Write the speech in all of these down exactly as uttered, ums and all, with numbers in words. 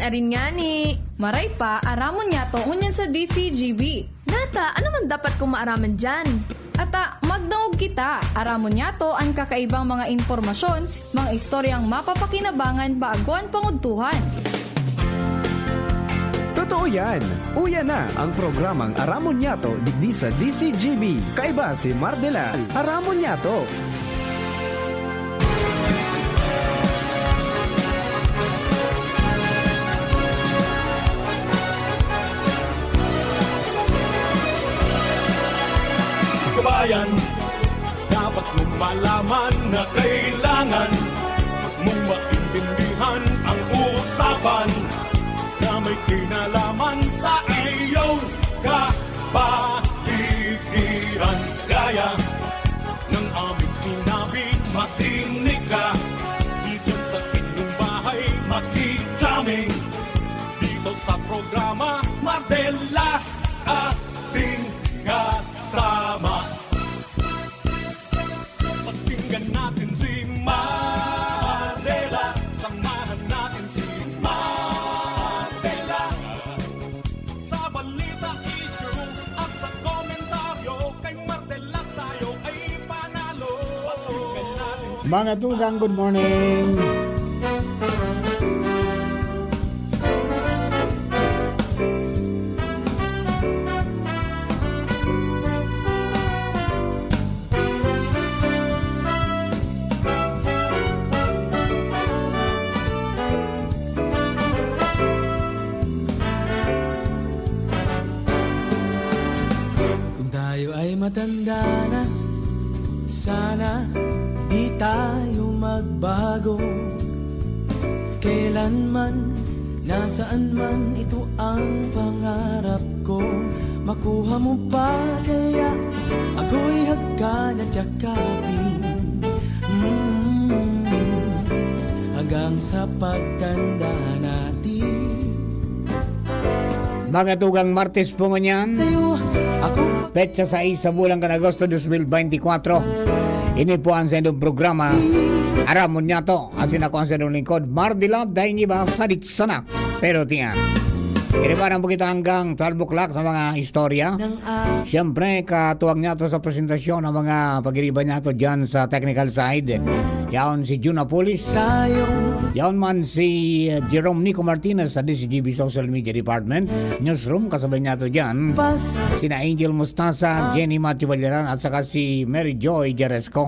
Arin ngani, maray pa, aramon niyato ngunyan sa D C G B. Nata, ano man dapat kong maaraman diyan? Ata, magdangog kita. Aramon niyato an kakaibang mga impormasyon, mga istoryang mapapakinabangan bago an pangudtuhan. Totoo yan! Uya na ang programang Aramon Niyato digdi sa D C G B. Kaiba si Mardela. Aramon Niyato! Kabayan, dapat mong malaman na kailangan mong maintindihan ang usapan na may kinalaman sa iyong kapaligiran. Gaya ng aming sinabi, makinig ka. Dito sa inyong bahay, makikaming. Dito sa programa, Mardela, ating kasama. Pakinggan natin si Mardela. Samahan natin si Mardela. Sa balita, issue at sa komentaryo, kay Mardela tayo ay panalo. Pakinggan natin si Mga tugang, good morning. Kung tayo ay matanda na, sana di tayo magbago. Kailanman, nasaan man, ito ang pangarap ko. Makuha mo pa kaya ako'y hagkan at yakapin. Mm, hanggang sa pagtanda natin. Mga tugang, Martes po ngunyan. Sa'yo, ako Petsa sais sa bulan kan Agosto dos mil beintikwatro. Ini po ang sa inyong programa, Aramon Niyato. Asin ako ang sa inyong lingkod, Mardila, daing iba, sadik sana. Pero tiyan. Iribaran po kita hanggang twelve o'clock sa mga istorya. ng a- Siyempre, katuwang niyato sa presentasyon ng mga pag-iriba niyato dyan sa technical side. Yaon si Jun Apulis. Tayong Yaon man si uh, Jerome Nico Martinez sa D C G B Social Media Department. Newsroom, kasabay niyato dyan. pas Sina Angel Mustasa, Jenny Matthew Valderan, at saka si Mary Joy Jeresco.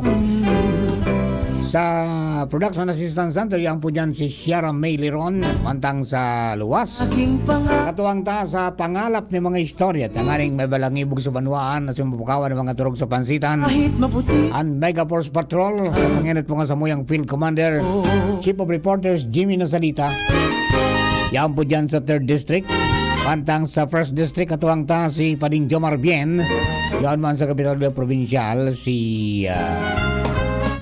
Sa Production Assistance Center, yaon po dyan si Shara May Liron, mantang sa luwas. Aking pangarap Katuwang ta sa pangalap ni mga istorya, tanganing may balangibog sa banwaan na sumubukawan ng mga turog sa pansitan. Kahit maputi Ang Mega Force Patrol, panginit po nga sa muyang Field Commander, Chief of Reporters, Jimmy Nasalita. Yaon po dyan sa third District. Mantang sa first District, katuwang ta si Pading Jomar Bien. Yaon man sa Kapitolyo Provincial, si ah,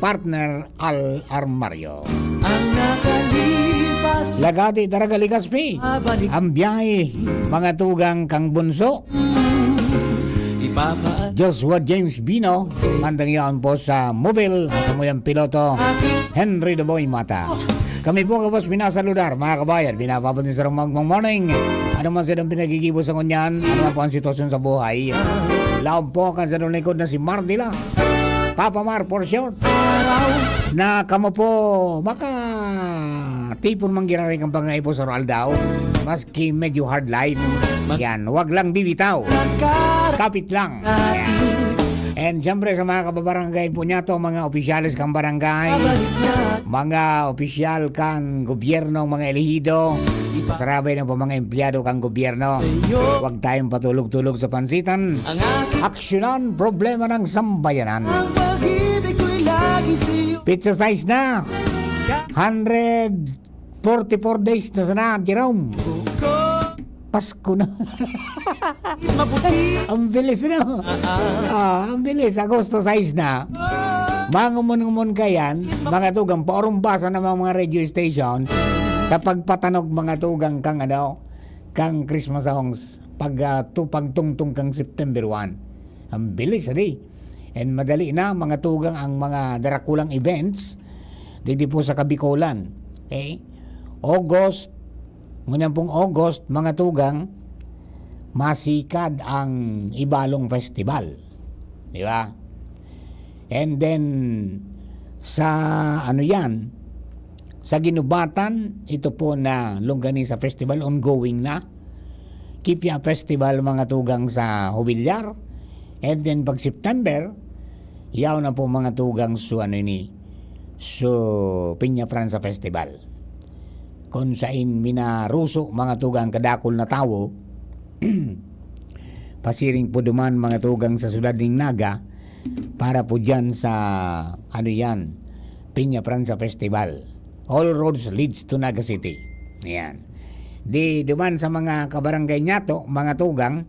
partner Al Armario. Ang nakalipas Lagati, Daraga, Legazpi. Babalik Ang biyahe, mga tugang kang bunso. Ipapa Joshua James Bino, mandang yaon po sa Mobile, sa muyang piloto, Henry the Boy Mata. Kami po gabos minasaludar, mga kabayan, binababot ni Sarong Magmang Morning. Ano man silang pinagigibo sa ngunyan, ano man po ang sitwasyon sa buhay. Laon po kan sa likod na si Mardila. Papa Mar, for short. Na kamo po, maka tipon man giraray kan pangaipo sa aldaw. Maski medyo hard life. Yan, wag lang bibitaw. Kapit lang. Yan. And siyempre sa mga kababarangay po niyato, mga opisyales kang barangay, mga opisyal kang gobyerno, mga elehido, sarabay na po mga empleyado kang gobyerno. Huwag tayong patulog-tulog sa pansitan. Ang aking Aksyonan, problema ng sambayanan. Ang pag-ibig ko'y lagi sa'yo Pizza size na. Hundred forty-four days na sana, Jerome. ko Pasko na. Maputi Ang bilis, no? Ah, ang bilis. Agosto sais na. Mangumon-ngumon ka yan, mga tugang, paurumbasan ng mga radio station sa pagpatanog, mga tugang, kang ano, kang Christmas songs pag ah, tu pagtungtong kang September one. Ang bilis, di? And madali na, mga tugang, ang mga darakulang events didi po sa Kabikolan. Okay? August Ngunyan pong August, mga tugang, masikad ang Ibalong Festival. Di ba? And then, sa ano yan, sa Ginubatan, ito po na Longganisa Festival, ongoing na. Kipia Festival, mga tugang, sa Jubilar. And then, pag September, yaw na po, mga tugang, so ano ini, so Peña Francia Festival. Kung sain minaruso, mga tugang, kadakul na tawo, pasiring po duman, mga tugang, sa syudad ning Naga, para po dyan sa, ano yan, Peña Francia Festival. All roads leads to Naga City. Yan. Di duman sa mga kabarangay niyato, mga tugang,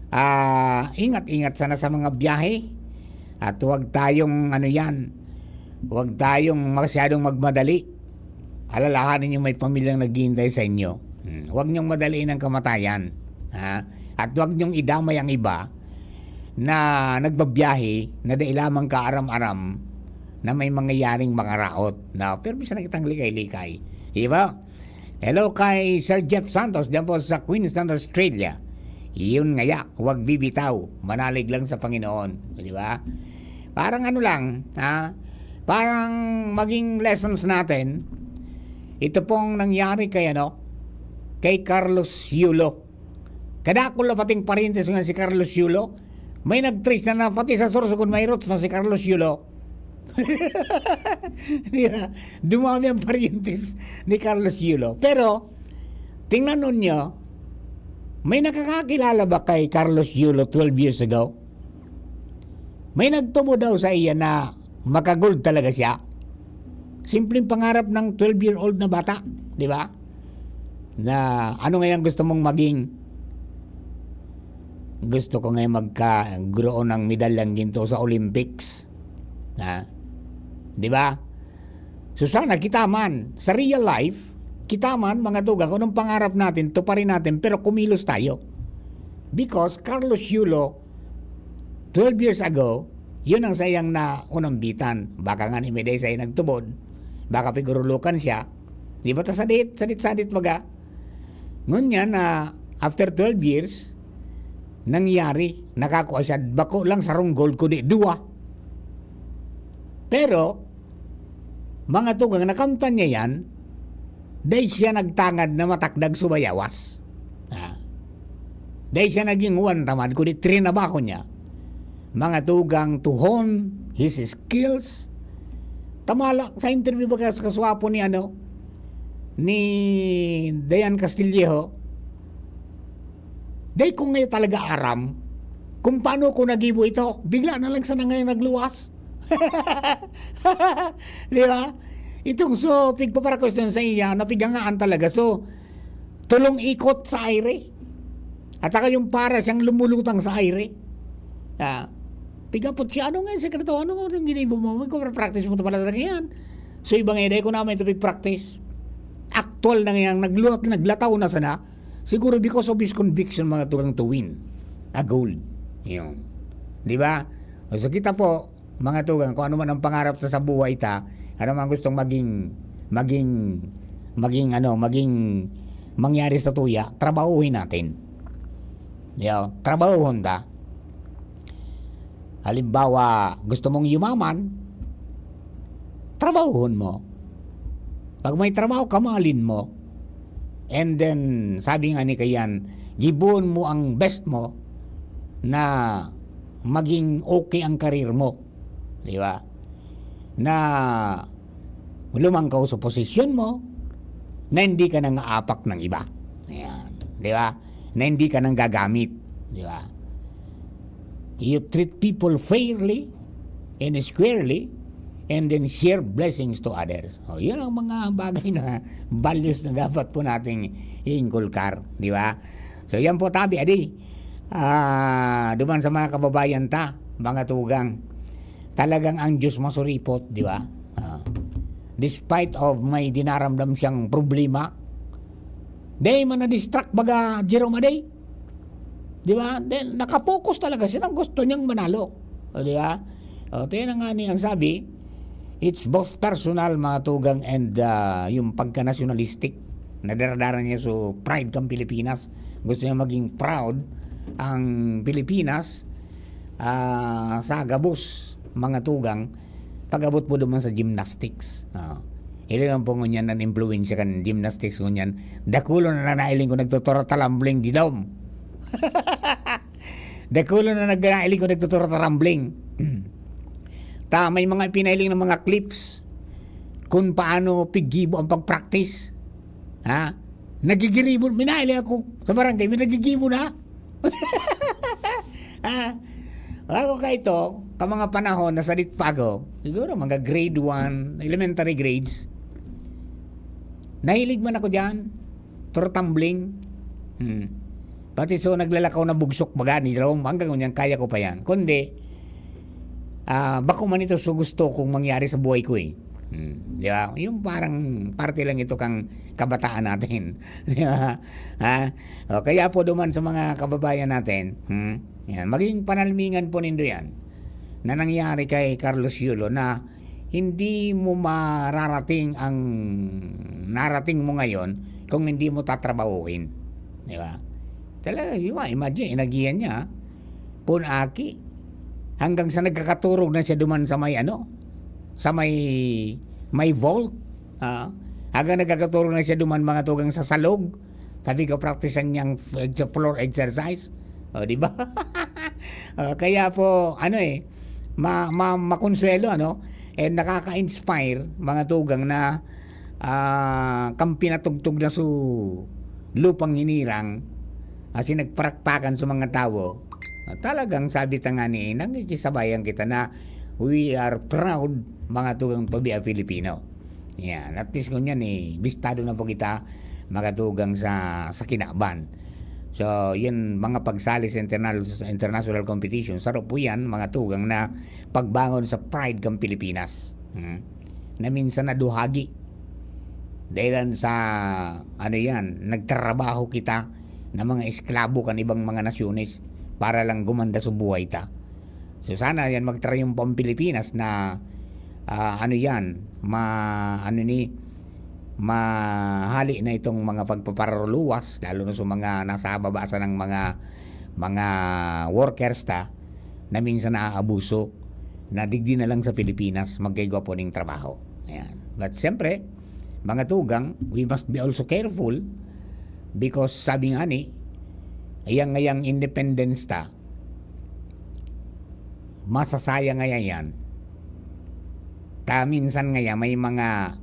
ah, ingat-ingat sana sa mga biyahe. At huwag tayong, ano yan, huwag tayong masyadong magmadali. Alalahanin niyo, may pamilyang naghihintay sa inyo. Hmm, huwag niyong madaliin ang kamatayan. Ha? At huwag niyong idamay ang iba na nagbabiyahe na dai lamang kaaram-aram na may mangyayaring makaraot. Na, pero bisa na kitang likay-likay. Di ba? Hello kay Sir Jeff Santos, dyan po sa Queensland, Australia. Yun ngaya, huwag bibitaw. Manalig lang sa Panginoon. Di ba? Parang ano lang, ha? Parang maging lessons natin. Ito pong nangyari kay ano, kay Carlos Yulo. Kadakul na pating parintes nga si Carlos Yulo. May nag-trace na, na pati sa Sorsogon may roots na si Carlos Yulo. Di ba? Dumami ang parintes ni Carlos Yulo. Pero, tingnan ninyo, may nakakakilala ba kay Carlos Yulo twelve years ago? May nagtubod daw sa iya na makagold talaga siya. Simpleng pangarap ng twelve-year-old na bata, di ba? Na ano ngayang gusto mong maging? Gusto ko ngayon magkaroon ng medalyang ginto sa Olympics. Ha? Di ba? So sana kita man, sa real life, kita man, mga tugang, kung anong pangarap natin, tuparin natin, pero kumilos tayo. Because Carlos Yulo, twelve years ago, yun ang saiyang naunambitan. Baka nga ni Medey sa'yo nagtubod, baka pigurulukan siya. Di ba ta sadit, sadit-sadit baga? Ngunyan na after twelve years, nangyari, nakakua siya, bako lang sarong gold, kundi duwa. Pero, mga tugang, nakamtan niya yan, dahil siya nagtangad na matakdag subayawas. Ah. Dahil siya naging one tamad, kundi trinabaho niya. Mga tugang to hone his skills. Tamala, sa interview ba sa kaswapo ni ano, ni Dayan Castillejo, dai ko ngayon talaga aram kung paano ko nagibo ito. Bigla na lang sana ngayon nagluwas. Di ba? Itong so, pigpaparakwestiyon sa iya, napigangaan talaga. So, tulong ikot sa aire. At saka yung para siyang lumulutang sa aire. Ah, pigapot siya, "Ano nga yung sekreto? Ano nga yung ginibo mo? May practice mo ito pala talaga yan." So, iba nga, dai ko naman ito pig-practice. Actual na nga, nagluwat, naglataw na sana. Siguro because of his conviction, mga tugang, to win a gold. Yun. Di ba? So, kita po, mga tugang, kung ano man ang pangarap ta sa buhay ta, ano man gustong maging, maging, maging ano, maging mangyari sa tuya, trabahuhin natin. Yo, trabahuhon ta. Halimbawa, gusto mong yumaman, trabahuhon mo. Pag may trabaho ka, mahalin mo. And then, sabi nga ni Kayan, gibohon mo ang best mo na maging okay ang career mo. Di ba? Na lumangkaw sa posisyon mo, na hindi ka nang aapak ng iba. Ayan. Di ba? Na hindi ka nang gagamit. Di ba? You treat people fairly and squarely, and then share blessings to others. O, yun ang mga bagay na values na dapat po nating iinkulkar, di ba? So, yan po, tabi, adi. Ah, duman sa mga kababayan ta, mga tugang. Talagang ang Diyos masuripot, di ba? Ah, despite of may dinaramdam siyang problema, di man na-distract, baga, Jerome, adi. Di ba? Then, nakapokus talaga siya. Gusto niyang manalo. O, di ba? O, tayo na nga ni ang sabi, it's both personal, mga tugang, and, ah, yung pagka-nationalistic. Nadaradara niya so pride kan Pilipinas. Gusto niya maging proud ang Pilipinas, ah, sa gabos, mga tugang, pag-abot mo duman sa gymnastics. Ah, hilingan po ngunyan an impluwensya kan gymnastics ngunyan. Dakolo na nailing ko nagtutural-tumbling didom. Dakolo na nag-, nailing ko nagtutural-tumbling. Ta, may mga pinailing na mga clips kung paano piggibo ang pag-practice. Ha? Nagigiribo, minailing ako sa barangay, may nagigibo na. Ah, ako ka ito, ka mga panahon na sadit pa ako, siguro mga grade one, elementary grades, nahilig man ako dyan, tural-tumbling. Hmm. Pati so naglalakaw na bugsok baga ni Jerome, hanggang ngunyan kaya ko pa yan. Kundi, ah, bako man ito so gusto kong mangyari sa buhay ko eh. Hmm. Di ba? Yung parang parte lang ito kang kabataan natin. Di ba? Ha? O, kaya po duman sa mga kababayan natin, hmm? Yan. Maging panalmingan po nindo yan na nangyari kay Carlos Yulo na hindi mo mararating ang narating mo ngayon kung hindi mo tatrabahuhin. Di ba? Talaga, di ba? Imagine, inagihan niya, pun aki, hanggang sa nagkakaturog na siya duman sa may ano, sa may, may vault. Ah, hanggang nagkakaturog na siya duman mga tugang sa salog. Sabi ko, praktisan niyang f-, ex-, floor exercise. O, di ba? Ah, kaya po, ano eh, ma-, ma-, makonsuelo, ano? And nakaka-inspire, mga tugang na, ah, kan pinatugtog na su lupang hinirang, asin nagparakpakan sa mga tawo. Ah, talagang sabi ta nga ni, nagkikisabayan kita na we are proud, mga tugang, to be a Filipino. Yan. At least ngunyan eh, bistado na po kita, mga tugang, sa, sa kinaban. So, yan, mga pagsali sa internal-, sa international competition, saro po yan, mga tugang, na pagbangon sa pride kan Pilipinas. Hmm. Na minsan naduhagi. Dahilan sa, ano yan, nagtrabaho kita na mga esklabo kan ibang mga nasyones para lang gumanda sa buhay ta. So, sana yan magtrayumpo ang Pilipinas na, ah, ano yan, ma-, ano ni, mahali na itong mga pagpaparuluwas, lalo na sa mga nasa baba sa ng mga, mga workers ta, na minsan naaabuso, na digdi na lang sa Pilipinas, magkaigwa po ning trabaho. Ayan. But siyempre, mga tugang, we must be also careful because sabi nga ni, iyang ngayang independence ta, masasayang ngaya yan. Ta minsan ngaya may mga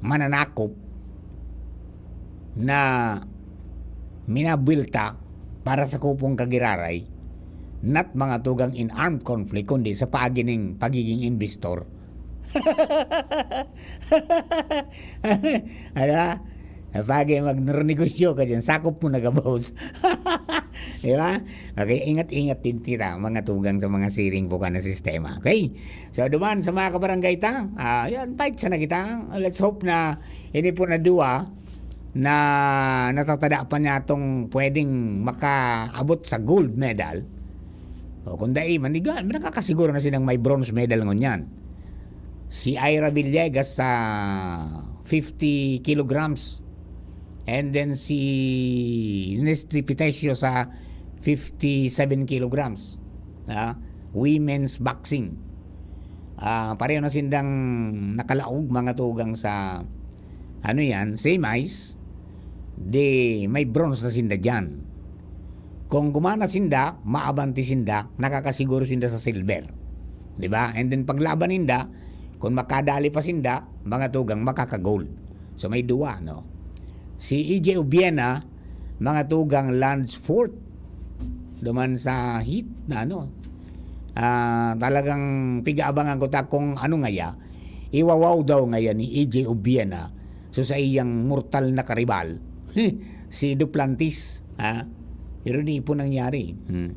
mananakop na minabwilta para sa kupong kagiraray, not mga tugang in armed conflict, kundi sa paagi ning pagiging investor. Ano? Pagi magnegosyo ka dyan, sakop mo na gabos. Di ba? Okay, ingat-ingat din kita, mga tugang, sa mga siring po ka na sistema. Okay? So, duman sa mga kabarangay ta, ah, yan, fight sana kita. Let's hope na ini po na duwa na natatada pa niya itong pwedeng makaabot sa gold medal. O kung dai, maniga, nakakasiguro na silang may bronze medal ngunyan. Si Ira Villegas sa fifty kilograms. And then si Nesty Pitacio sa fifty-seven kilograms. Ah, women's boxing. Ah, pareho na sindang nakalaog, mga tugang, sa, ano yan, semis. Di may bronze na sinda dyan. Kung gumana sinda, maabante sinda, nakakasiguro sinda sa silver. Di ba? And then paglaban ninda, kung makadali pa sinda, mga tugang, makaka-gold. So may duwa, no? Si E J Obiena, mga tugang, lands fourth duman sa heat na ano. Ah, talagang pig-aabangan ko ta kung ano ngaya, iwawaw daw ngaya ni E J Obiena. So sa iyang mortal na karibal, si Duplantis, ha? Pero di po nangyari. Hmm.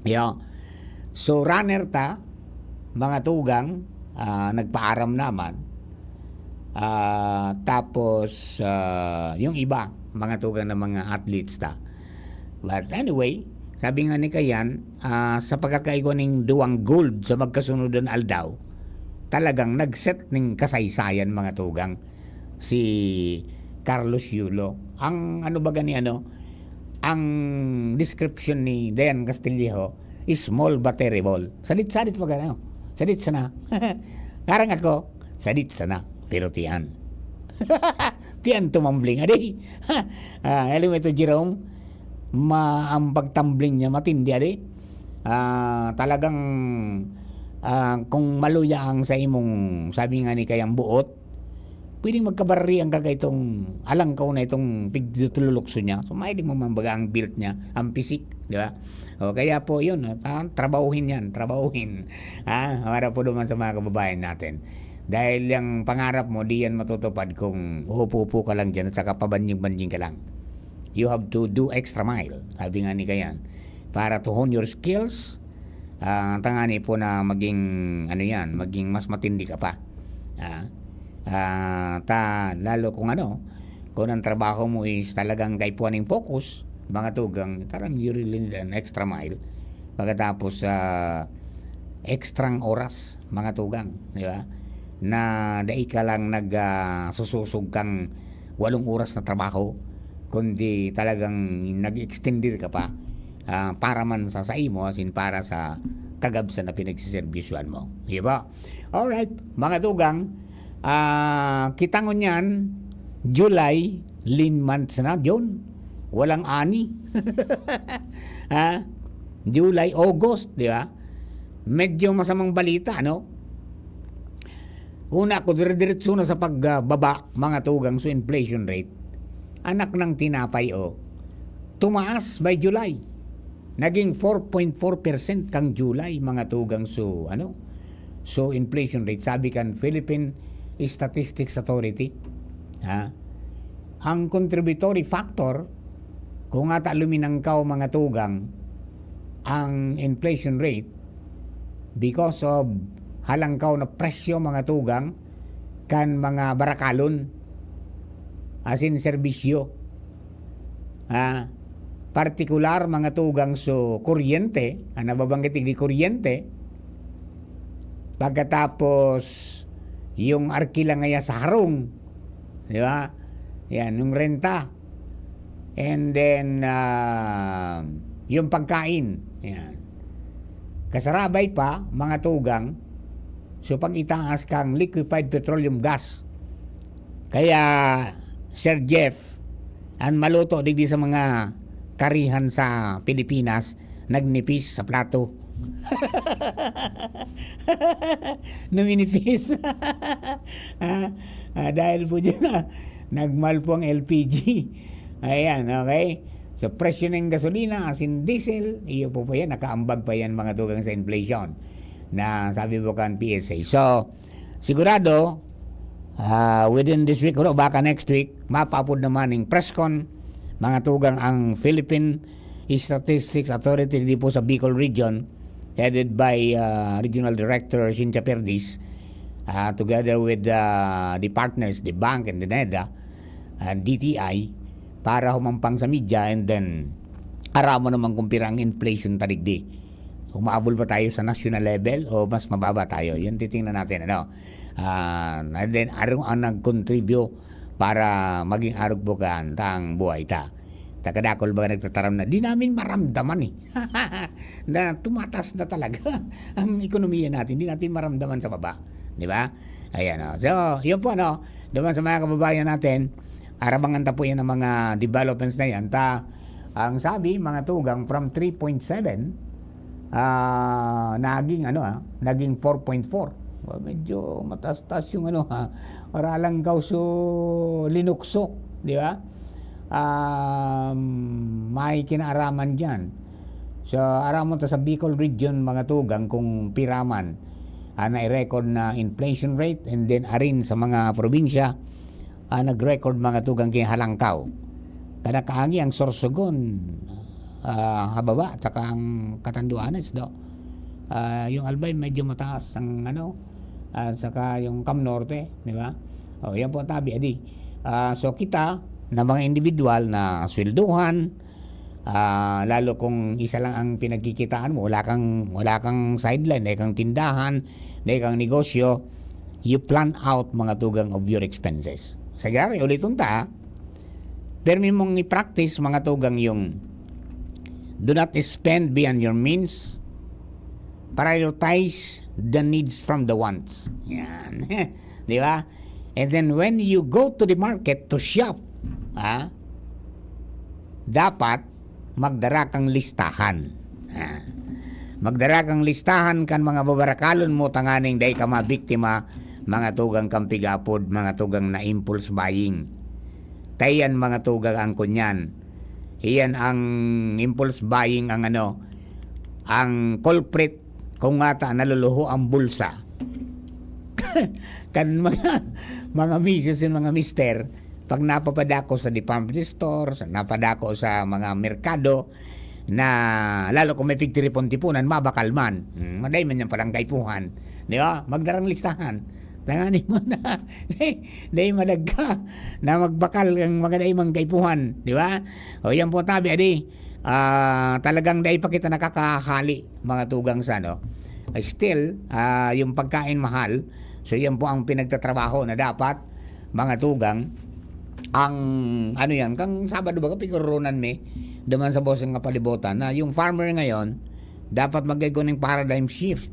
Yeah. So runner ta, mga tugang, ah, nagpaaram naman. Ah, tapos, ah, yung iba, mga tugang na mga athletes ta. But anyway, sabi nga ni Kayan, ah, sa pagkakaigwa ning duwang gold sa magkasunod na aldaw, talagang nag-set ning kasaysayan, mga tugang. Si Carlos Yulo. Ang ano ba gani ano, ang description ni Dayan Castillejo is small but terrible. Sadit-sadit pa gani, oh. Sadit sana. Karang ako, sadit sana. Pero tiyan. Tiyan tumambling. Adi, ah, alam mo ito, Jerome, ma, ang pagtumbling niya matindi, adi. Ah, talagang, ah, kung maluya ang sa imong, sabi nga ni kayang buot, pwedeng magkabararian ka kay itong alangkaw na itong pigtutululukso niya. So, mahilig mo man baga ang build niya, ang pisik, di ba? O, kaya po yun, ah, trabahuhin yan, trabahuhin. Ah, para po naman sa mga kababayan natin. Dahil yung pangarap mo, di yan matutupad kung upo-upo ka lang dyan at saka pabanjing-banjing ka lang. You have to do extra mile, sabi nga ni Kayan, para to hone your skills, ah, tangani po na maging, ano yan, maging mas matindi ka pa. Ah, ah, ta, lalo kung ano, kung ang trabaho mo is talagang kaipuhan ng focus, mga tugang, tarang you really need an extra mile. Pagkatapos, ah, extrang oras, mga tugang, di ba? Na dai ka lang nag, ah, sususog kang walong oras na trabaho, kundi talagang nag-extender ka pa, ah, para man sa, sa imo, as in, para sa kagabsan na pinagsiserbisyuhan mo. Di ba? Alright, mga tugang, ah, kita ngunyan, July, lean months na, June. Walang ani. Ha? July, August, di ba? Medyo masamang balita, ano? Una, kung dire-diretso na sa pagbaba, mga tugang, so inflation rate, anak ng tinapay, oh. Tumaas by July. Naging four point four percent kang July, mga tugang, so, ano? So, inflation rate, sabi kan Philippine Statistics Authority. Ha? Ang contributory factor, kung ata luminangkaw, mga tugang, ang inflation rate because of halangkaw na presyo, mga tugang, kan mga barakalon, as in serbisyo. Ah, partikular, mga tugang, so kuryente, ang nababanggit di kuryente, pagkatapos yung arkila ngaya sa harong, di ba? Yan, yung renta. And then, ah, yung pagkain. Yan. Kasarabay pa, mga tugang, so pag-itaas kang liquefied petroleum gas. Kaya, Sir Jeff, ang maluto digdi sa mga karihan sa Pilipinas, nagnipis sa plato. Naminipis. Ah, ah, dahil po dyan, ah, nagmahal po ang L P G. Ayan, okay? So, presyo ng gasolina, asin, diesel, iyo po po yan, nakaambag pa yan, mga tugang, sa inflation na sabi po kan P S A. So, sigurado, ah, within this week, o baka next week, mapaapod naman ning press con, mga tugang, ang Philippine Statistics Authority di po sa Bicol Region, headed by, ah, Regional Director Cynthia Perdiz, ah, together with, ah, the partners, the bank and the neda, and D T I, para humampang sa media, and then aram mo naman kung pira ang inflation ta digdi. Umaabol ba tayo sa national level o mas mababa tayo? Yan titingnan natin, ano? Ah, and then, arong ang nag-contribute para maging arog bukan tang buhay ta. Takadakol ba nagtataram na, "Di namin maramdaman eh." Na tumatas na talaga ang ekonomiya natin. Di natin maramdaman sa baba. Di ba? Ayan, oh. So, yun po, no? Naman sa mga kababayan natin, arabangan ta po yan ang mga developments na yan. Ta, ang sabi, mga tugang, from three point seven, ah, naging, ano, ah, naging four point four. Well, medyo mataas-taas yung, ano, ha. Para lang kaw so linukso, di ba? Um, may kinaaraman dyan. So, aramon ta sa Bicol Region, mga tugang, kung piraman, ah, na-record na inflation rate, and then arin sa mga probinsya, ah, nag-record, mga tugang, kay halangkaw. Kada kaagi ang Sorsogon, ah, hababa, at saka ang Catanduanes, do. Ah, yung Albay medyo mataas ang, ano, at saka yung Cam Norte, di ba? O, yan po ang tabi, adi. Ah, so kita na mga individual na swelduhan, ah, lalo kung isa lang ang pinagkikitaan mo, wala kang, wala kang sideline, wala kang tindahan, wala kang negosyo, you plan out, mga tugang, of your expenses. Sa gari, uliton ta, Permi mong i-practice, mga tugang, yung do not spend beyond your means. Prioritize the needs from the wants. Yan. Di ba? And then when you go to the market to shop, ha, dapat magdara kang listahan. Ha. Magdara kang listahan kan mga babarakalon mo tanganing dai ka mabiktima, mga tugang, kan pigapod, mga tugang, na impulse buying. Kaiyan, mga tugang, ang kunyan. Iyan ang impulse buying ang ano, ang culprit kung ngata naluluho ang bulsa. Kan mga, mga misis and mga mister, pag napapadako sa department store, sa, napadako sa mga merkado, na lalo kung may pigtiripon-tipunan, mabakal man. Hmm, maday man yan palang kaipuhan. Di ba? Magdarang listahan. Tanganing mo na, dai madagka na magbakal ang mga dai mang kaipuhan, di ba? O yan po, tabi, adi, ah, talagang dai pa kita nakakahali, mga tugang, sa ano. Still, ah, yung pagkain mahal, so yan po ang pinagtatrabaho na dapat, mga tugang, ang ano yan, kang Sabado baga, piguroronan mi, duman sa boseng nga palibotan, na yung farmer ngayon, dapat magkaigwa ng paradigm shift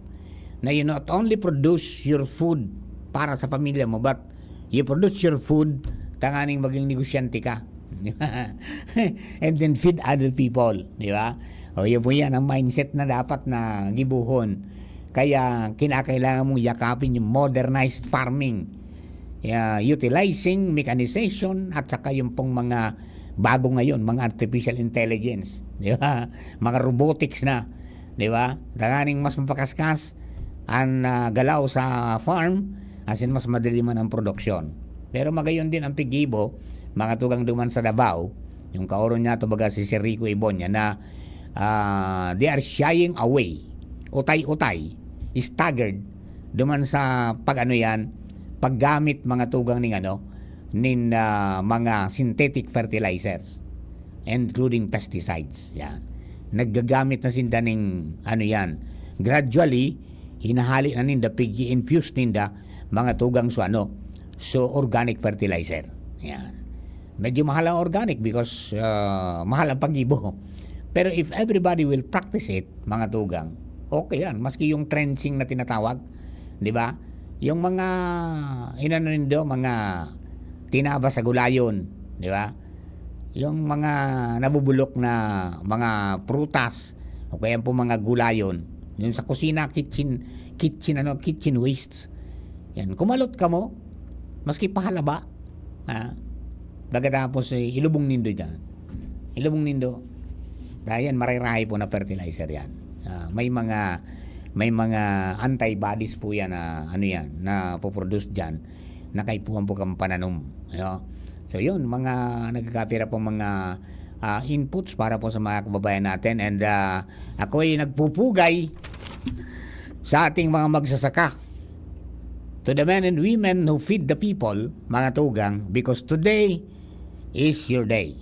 na you not only produce your food para sa pamilya mo, but you produce your food tanganing maging negosyante ka. And then feed other people, di ba? O, yun po yan ang mindset na dapat na gibuhon. Kaya kinakailangan mong yakapin yung modernized farming. Yeah, utilizing mechanization at saka yung pong mga bago ngayon, mga artificial intelligence, di ba? Mga robotics na, di ba? Tanganing mas mapakaskas ang, ah, galaw sa farm, asin mas madali man ang produksyon. Pero magayon din ang pigibo, mga tugang, duman sa Davao, yung kaoron niya to baga si Sir Rico Ibonia na, ah, they are shying away, utay-utay, staggered, duman sa pag-ano yan, paggamit, mga tugang, ning ano, nin, ah, mga synthetic fertilizers, including pesticides. Yan. Naggagamit na sinda ning, ano yan, gradually, hinahali na ninda, pig-i-infuse ninda, mga tugang, so ano, so organic fertilizer. Yan. Medyo mahal ang organic because, ah, mahal ang pag-ibo. Pero if everybody will practice it, mga tugang, okay yan. Maski yung trenching na tinatawag, di ba? Yung mga, inano nindo, mga tinaba sa gulayon, di ba? Yung mga nabubulok na mga prutas, o kaya po mga gulayon, yung sa kusina, kitchen, kitchen, ano, kitchen wastes. Yan, kumalot kamo, maski pahalaba, ha? Pagkatapos, eh, ilubong nindo dyan. Ilubong nindo. Dahil yan, maray-rahay po na fertilizer yan. Ah, may mga, may mga antibodies po yan na, ano yan, na poproduce dyan, na kaipuhan po kang pananom. Ano? So, yun, mga nagkakapira po mga, ah, inputs para po sa mga kababayan natin. And, ah, ako'y nagpupugay sa ating mga magsasaka. To the men and women who feed the people, mga tugang, because today is your day.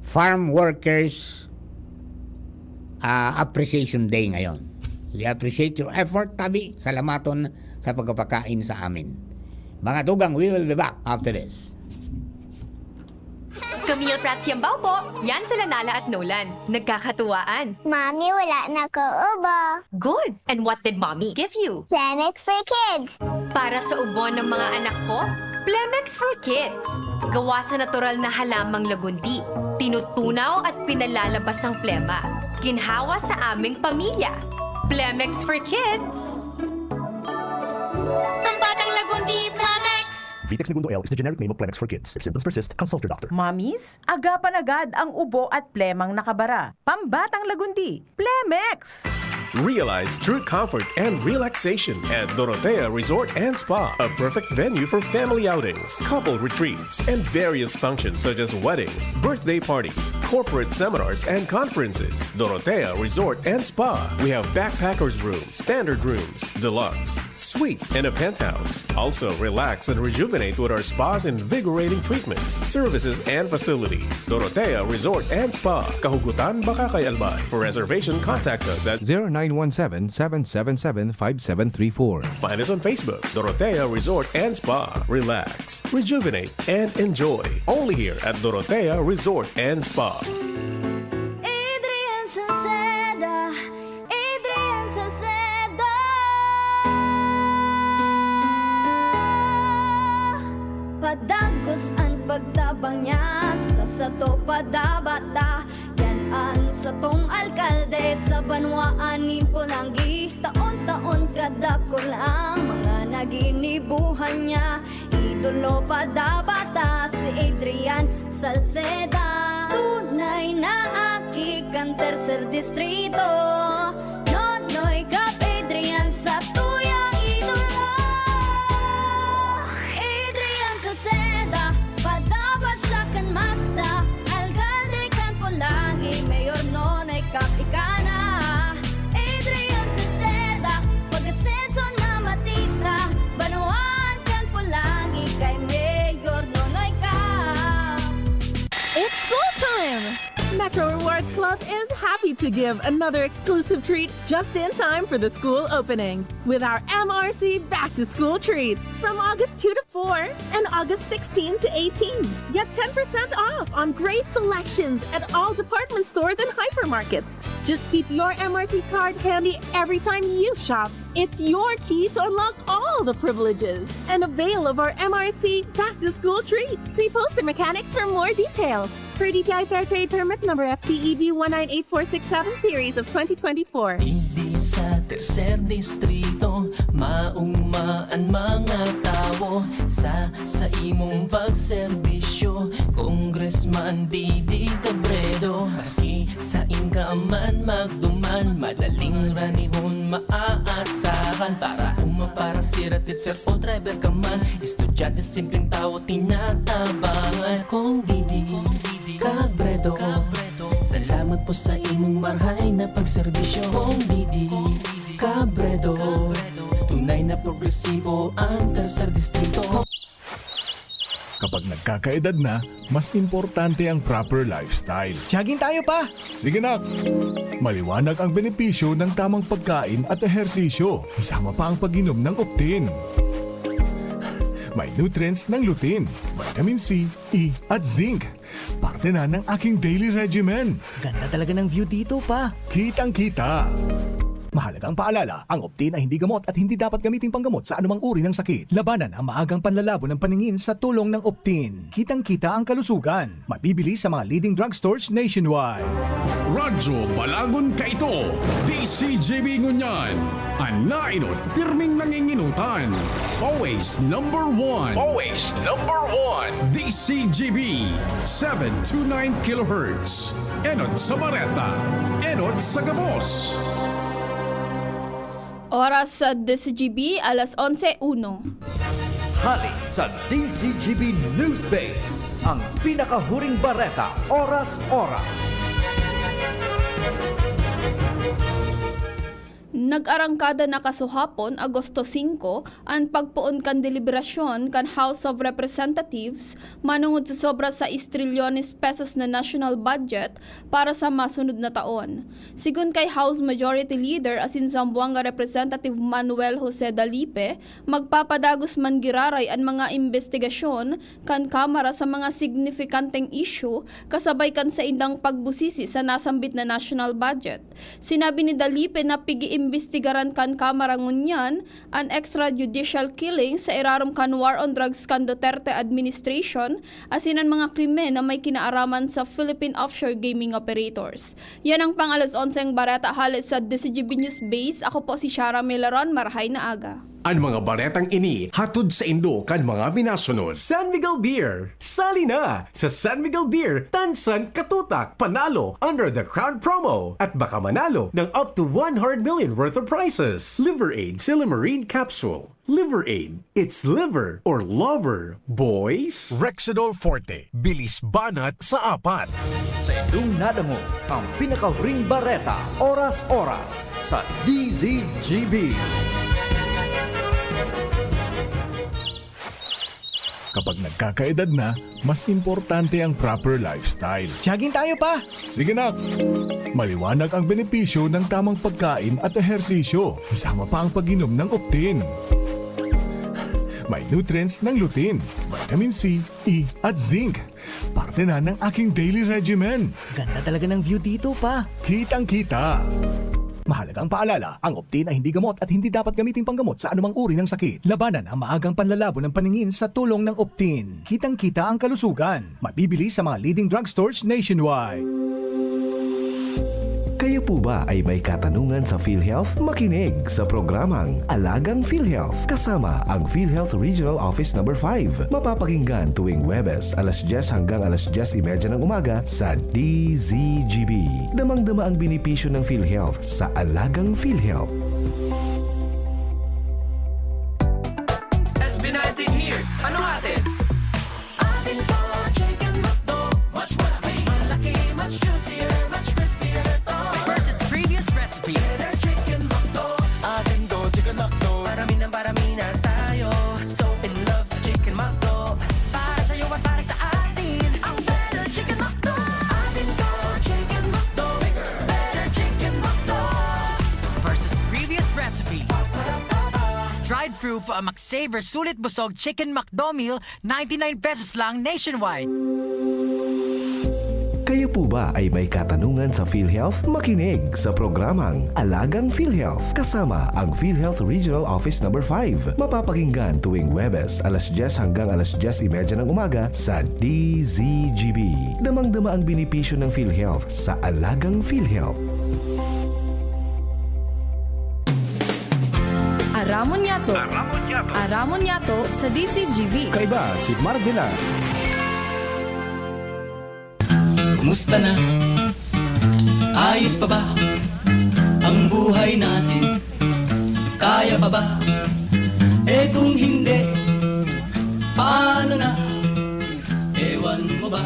Farm workers, ah, appreciation day ngayon. We appreciate your effort, tabi. Salamaton sa pagpapakain sa amin. Mga tugang, we will be back after this. Camille Prats Yambao po. Yan sila Nala at Nolan. Nagkakatuwaan. Mami, wala na ko ubo. Good. And what did Mommy give you? Genex for Kids. Para sa ubo ng mga anak ko, Plemex for Kids. Gawa sa natural na halamang lagundi. Tinutunaw at pinalalabas ang plema. Ginhawa sa aming pamilya. Plemex for Kids. Pambatang lagundi, Plemex! Vitex Negundo L is the generic name of Plemex for Kids. If symptoms persist, consult your doctor. Mommies, agapan agad ang ubo at plemang nakabara. Pambatang lagundi, Plemex! Realize true comfort and relaxation at Dorotea Resort and Spa, a perfect venue for family outings, couple retreats, and various functions such as weddings, birthday parties, corporate seminars, and conferences. Dorotea Resort and Spa. We have backpackers rooms, standard rooms, deluxe, Suite and a penthouse. Also, relax and rejuvenate with our spa's invigorating treatments, services, and facilities. Dorotea Resort and Spa. Kahugutan, Bacacay, Albay. For reservation, contact us at zero nine one seven, seven seven seven, five seven three four. Find us on Facebook, Dorotea Resort and Spa. Relax, rejuvenate, and enjoy. Only here at Dorotea Resort and Spa. Adrian Salceda, Adrian Salceda. Padagos an pagtabang niya sa sato padabata. Yan an satong alkalde sa banwaan nin Polangui. Taon-taon kadakul ang mga naginibuhan niya. Idolo pa dabata si Adrian Salceda. Tunay na aki kan Tercer Distrito. Nonoy Cap Adrian sa tuyang idolo. Adrian Salceda, padaba siya kan masa. Alkalde kan Polangui, Mayor Nonoy Cap ika na. Adrian Salceda, pag-asenso na matira. Banwaan kan Polangui kay Mayor Nonoy Cap. It's school time! Metro Rewards Club is happy to give another exclusive treat just in time for the school opening with our M R C Back to School Treat from August two to four and August sixteen to eighteen. Get ten percent off on great selections at all department stores and hypermarkets. Just keep your M R C card handy every time you shop. It's your key to unlock all the privileges and avail of our M R C Back to School Treat. See poster mechanics for more details. Per D T I Fair Trade Permit number F T E B one nine eight four six seven series of twenty twenty-four. Digdi sa Tercer Distrito, mauma an mga tawo sa, sa imong pagserbisyo, Congressman Didi Cabredo. Maski sain ka man magduman, madaling ranihon maaasahan. Para uma, para sira, teacher o driver ka man, estudyante, simpleng tawo, tinatabangan. Cong Didi Cabredo, salamat po sa imong marahay na pagserbisyo. Cong Didi Cabredo, tunay na progresibo ang Tercer Distrito. Kapag nagkakaedad na, mas importante ang proper lifestyle. Jogging tayo, Pa! Sige, nak! Maliwanag ang benepisyo ng tamang pagkain at ehersisyo, kasama pa ang pag-inom ng Optin. May nutrients ng lutein, vitamin C, E, at zinc. Parte na ng aking daily regimen. Ganda talaga ng view dito, Pa. Kitang-kita. Mahalagang paalala, ang Optin ay hindi gamot at hindi dapat gamiting panggamot sa anumang uri ng sakit. Labanan ang maagang panlalabo ng paningin sa tulong ng Optin. Kitang-kita ang kalusugan. Mabibili sa mga leading drugstores nationwide. Radyo Balagon kaito, D C G B ngunyan. An naenot, pirming nanginginutan. Always number one. Always number one. D C G B, seven two nine kilohertz. Enot sa bareta, enot sa gabos. Oras sa D C G B, alas onse uno. Hali sa D C G B News Base, ang pinakahuring bareta, oras-oras. Nag-arangkada na kasuhapon, Agosto singko, an pagpoon kan deliberasyon kan House of Representatives manongod sa sobra sais trilyones pesos na national budget para sa masunod na taon. Sigon kay House Majority Leader asin Zamboanga Representative Manuel Jose Dalipe, magpapadagos man giraray an mga imbestigasyon kan Kamara sa mga signifikanteng isyu kasabay kan saindang pagbusisi sa nasambit na national budget. Sinabi ni Dalipe na pig-iimbestigaran kan Kamara ngunyan an extrajudicial killing sa irarom kan war on drugs kan Duterte administration asin an mga krimen na may kinaaraman sa Philippine offshore gaming operators. Yan ang pang-alas onseng bareta hale sa D C G B News Base. Ako po si Shara Milaron. Marahay na aga. An mga baretang ini hatod saindo kan mga minasunod. San Miguel Beer, sali na! Sa San Miguel Beer, tansan katutak, panalo under the Crown Promo at baka manalo ng up to one hundred million worth of prizes. Liver Aid Silymarin Capsule. Liver Aid. It's liver or lover, boys. Rexidol Forte. Bilis banat sa apat. Sa indong nadangog ang pinakahuring bareta, oras-oras, sa D Z G B. Kapag nagkakaedad na, mas importante ang proper lifestyle. Jogging tayo, pa! Sige, nak! Maliwanag ang benepisyo ng tamang pagkain at ehersisyo, kasama pa ang pag-inom ng Optin. May nutrients ng lutein, vitamin C, E, at zinc. Parte na ng aking daily regimen. Ganda talaga ng view dito, pa. Kitang-kita. Mahalagang paalala, ang Optin ay hindi gamot at hindi dapat gamiting panggamot sa anumang uri ng sakit. Labanan ang maagang panlalabo ng paningin sa tulong ng Optin. Kitang-kita ang kalusugan. Mabibili sa mga leading drugstores nationwide. Kayo po ba ay may katanungan sa PhilHealth? Makinig sa programang Alagang PhilHealth kasama ang PhilHealth Regional Office Number five. Mapapakinggan tuwing Huwebes, alas dyes hanggang alas dyes y media ng umaga sa D Z G B. Damang-dama ang benepisyo ng PhilHealth sa Alagang PhilHealth. S B nineteen here. Ano atin? Atin to, Chicken McDo. Mas malaki, mas juicier, mas crispier to. Versus previous recipe. Better Chicken McDo. Atin to, Chicken McDo. Parami ng parami na tayo. So in love sa Chicken McDo. Para sa'yo at para sa atin. Ang Better Chicken McDo. Atin to, Chicken McDo. Bigger, better Chicken McDo. Versus previous recipe. Dried through for a McSaver Sulit Busog Chicken McDo Meal, ninety-nine pesos lang nationwide. Kayo po ba ay may katanungan sa PhilHealth? Makinig sa programang Alagang PhilHealth kasama ang PhilHealth Regional Office Number five. Mapapakinggan tuwing Huwebes, alas dyes hanggang alas dyes y media ng umaga sa D Z G B. Damang-dama ang benepisyo ng PhilHealth sa Alagang PhilHealth. Aramon Yato. Aramon Yato. Aramon Yato sa D Z G B. Kaiba si Marvela. Kumusta na? Ayos pa ba ang buhay natin? Kaya pa ba? Eh, kung hindi, paano na? Ewan mo ba?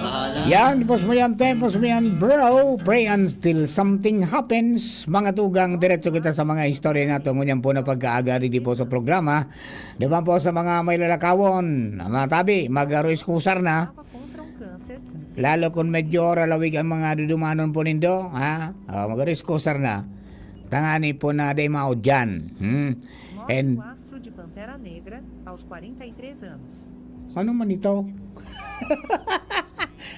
Bahala. Yan, pos mo yan, tempos mo yan, bro. Pray until something happens. Mga tugang, diretso kita sa mga istorya nato ngunyan po na pagkaaga di po sa programa. Di ba po sa mga may lalakawon, mga tabi, mag-arois kusar na. Lalo kung medyo ora lawig ang mga dudumanon po nindo, ha? Oh, mag-arois kusar na. Tangani po na day mao dyan. Hmm. Morre And o astro de Pantera Negra aos quarenta e três anos. Ano man ito?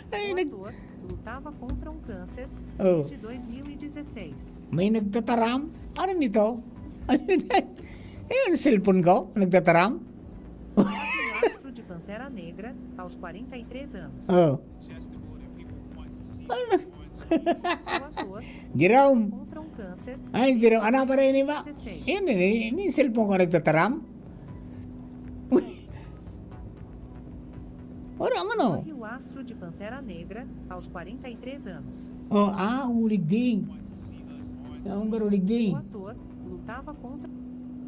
Ay, O nag- ator lutava contra um câncer Oh. desde dois mil e dezesseis. May nagtataram? Ano nito? Ayun, cellphone ko? Nagtataram? Morre o astro de Pantera Negra aos quarenta e três anos. Oh. Ano? O ator Jerome. contra um câncer Ay, Jerome. Ano pa rin ba? dezesseis. Yun, yun, yun, yung cellphone ko nagtataram? Wala man, oh. Morre o astro de Pantera Negra aos quarenta e três anos. Oh, ah, ulig din. Ang garulig din. O ator lutava contra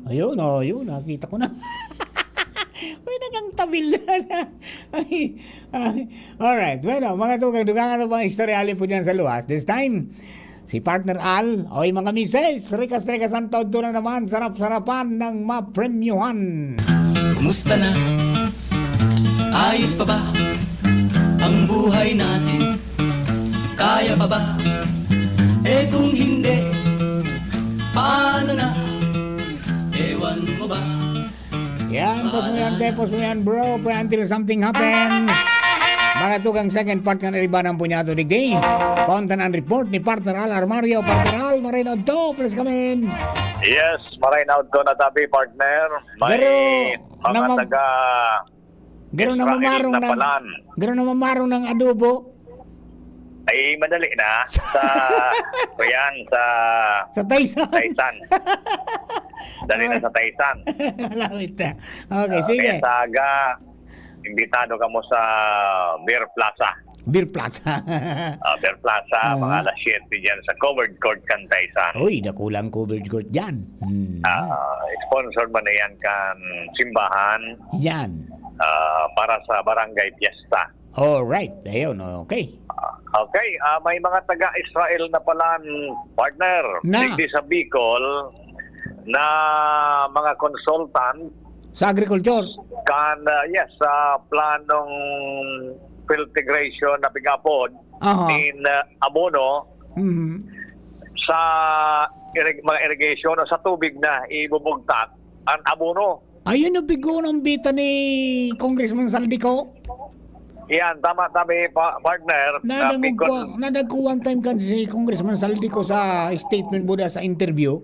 Ayun, oh, yun. Nakita ko na. May nagang tabil na. Ay, ay. Alright. Bueno, mga tugang, dugangan na pang istorya alin po dyan sa luwas. This time, si Partner Al, oy, mga misis, rikas-rikas ang taod na naman, sarap-sarapan ng mapremyuhan. Kumusta na? Ayos pa ba ang buhay natin? Kaya pa ba? Eh, kung hindi, paano na? Ewan mo ba? Yan, pos mo yan, te, pos mo yan, bro. Pray until something happens. Mga tugang, second part kan Eribanan po niya to digdi. Pauntan ang report ni Partner Al Armario. Partner Al, maray na udto, please come in. Yes, maray na udto na tabi, partner. May Pero, mga namam- taga Garo Israel namamarong na ng, palan. Garo namamarong ng adobo. Ay, madali na. Sa, kuyan, sa Sa Taysan. Taysan. Dali na sa Taysan. Malapit na. Okay, Ah, sige. Kaya sa aga, imbitado kamo sa Beer Plaza. Beer Plaza. Ah, Beer Plaza, Ah. mga alas siyete dyan sa covered court kan Taysan. Uy, dakulang covered court dyan. Hmm. Ah, sponsor man na yan kan simbahan. Yan. Ah, para sa barangay fiesta. Alright. Ayun, okay. Ah, okay, ah, may mga taga-Israel na palan, partner. Na. Digdi sa Bicol na mga consultant Sa agriculture? Kan, ah, yes, sa planong filtration na pigapod Aha. in, ah, abono Mhm. sa irig-, mga irrigation o sa tubig na ibubugtak ang abono. Ayun yung bigo ng bita ni Congressman Saldico. Yan, tama, tama, pa-, partner. Na Nadangog bigo ko, nadagko one time kan si Congressman Saldico sa statement buda sa interview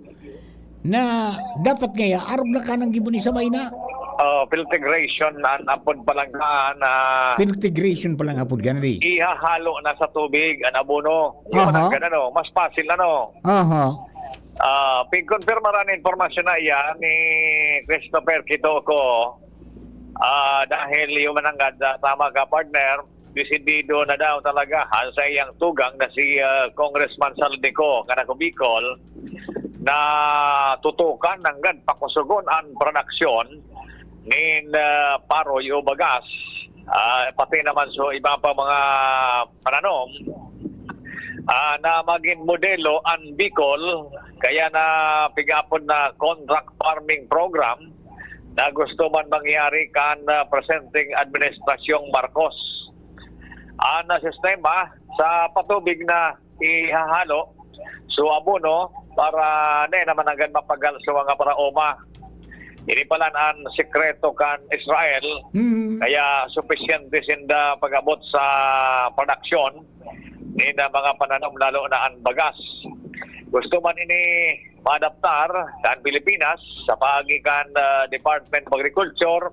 na dapat ngaya, arog na ka nang gibo ni sabay na. Oh, filtration, an apod palanggaan na Filtration pa lang apod ka na di. ihahalo na sa tubig, an abono. Yung Aha. Mga ganun, ano, mas pasil, ano. Aha. Ah, pigkonfirma ran impormasyon na iyan ni Christopher Kitoko. Ah, dahil yung mananggad, ah, tama ka, partner, desidido na daw talaga han saiyang tugang na si, ah, Congressman Saldico, kan Ako Bicol, na tutukan nanggad pakusogon an produksyon nin, ah, paroy o bagas, ah, pati naman so iba pa mga pananom, ah, na magin modelo an Bicol, kaya na pigapod na contract farming program na gusto man mangyari kan, ah, presenteng Administrasyong Marcos. An, ah, sistema sa patubig na ihahalo, so abono, para di naman agad mapagal sa mga paraoma. Ini palan an sekreto kan Israel, Hmm. kaya supisyente sinda pag-abot sa produksyon ninda mga pananom, lalo na an bagas. Gusto man ini maadaptar kan Pilipinas sa paagi kan, ah, Department of Agriculture,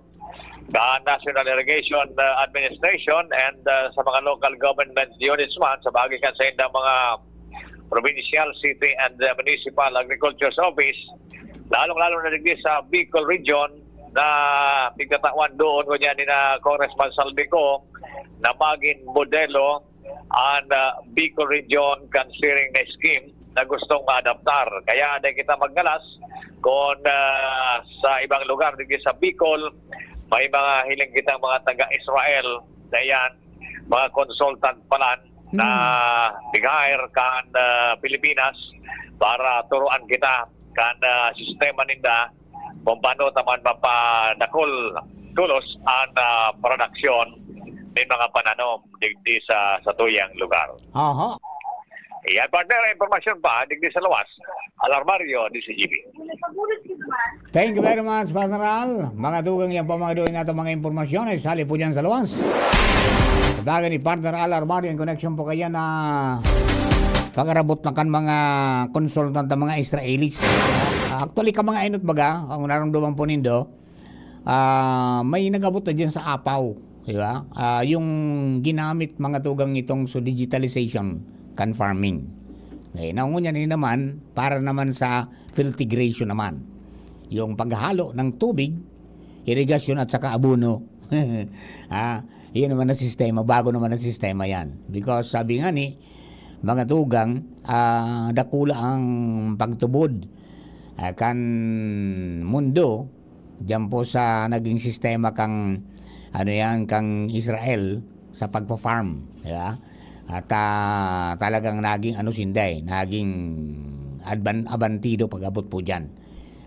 kan National Irrigation, ah, Administration, and, ah, sa mga local government units man, sa paagi kan saindang mga provincial, city, and, ah, municipal agriculture's office, lalong-lalo na digdi sa Bicol Region, na pigtatawan doon ngunyan ni na Congressman Saldico na magin modelo an, ah, Bicol Region kan siring na scheme na gustong maadaptar. Kaya di kita magngalas kung, ah, sa ibang lugar digdi sa Bicol, may mga hiling kitang mga taga-Israel na yan, mga consultant palan na Hmm. nag-hire kan, ah, Pilipinas para turuan kita kan, ah, sistema ninda kung paano ta man mapadakul tolos an, ah, produksyon nin mga pananom digdi sa satuyang lugar. Aha. Iyan, partner, ang impormasyon pa digdi sa lawas. Alarmario, D Z G B. Thank you very much, Partner Al. Mga tugang, yan pa mga duwing nato mga impormasyon ay sali po dyan sa lawas. Tawagan ni Partner Al Armario in connection po kaya na pag-arabot na kan mga consultant ng mga Israelis. Ah, actually, ka mga inot baga, ang narumduman po nindo, ah, may nag-abot na dyan sa Apaw, di ba? Ah, yung ginamit mga tugang itong so digitalization kan farming. Okay, na ngunyan ini naman, para naman sa filtration naman. Yung paghalo ng tubig, irigasyon at saka abono. Ah, yun naman ang sistema, bago naman ang sistema yan. Because sabi nga ni, mga tugang, ah, dakula ang pagtubod, ah, kan mundo, diyan po sa naging sistema kang, ano yan, kang Israel sa pagpa-farm, di ba? At, ah, talagang naging ano sinda eh, naging advan-, abantido pag-abot po diyan.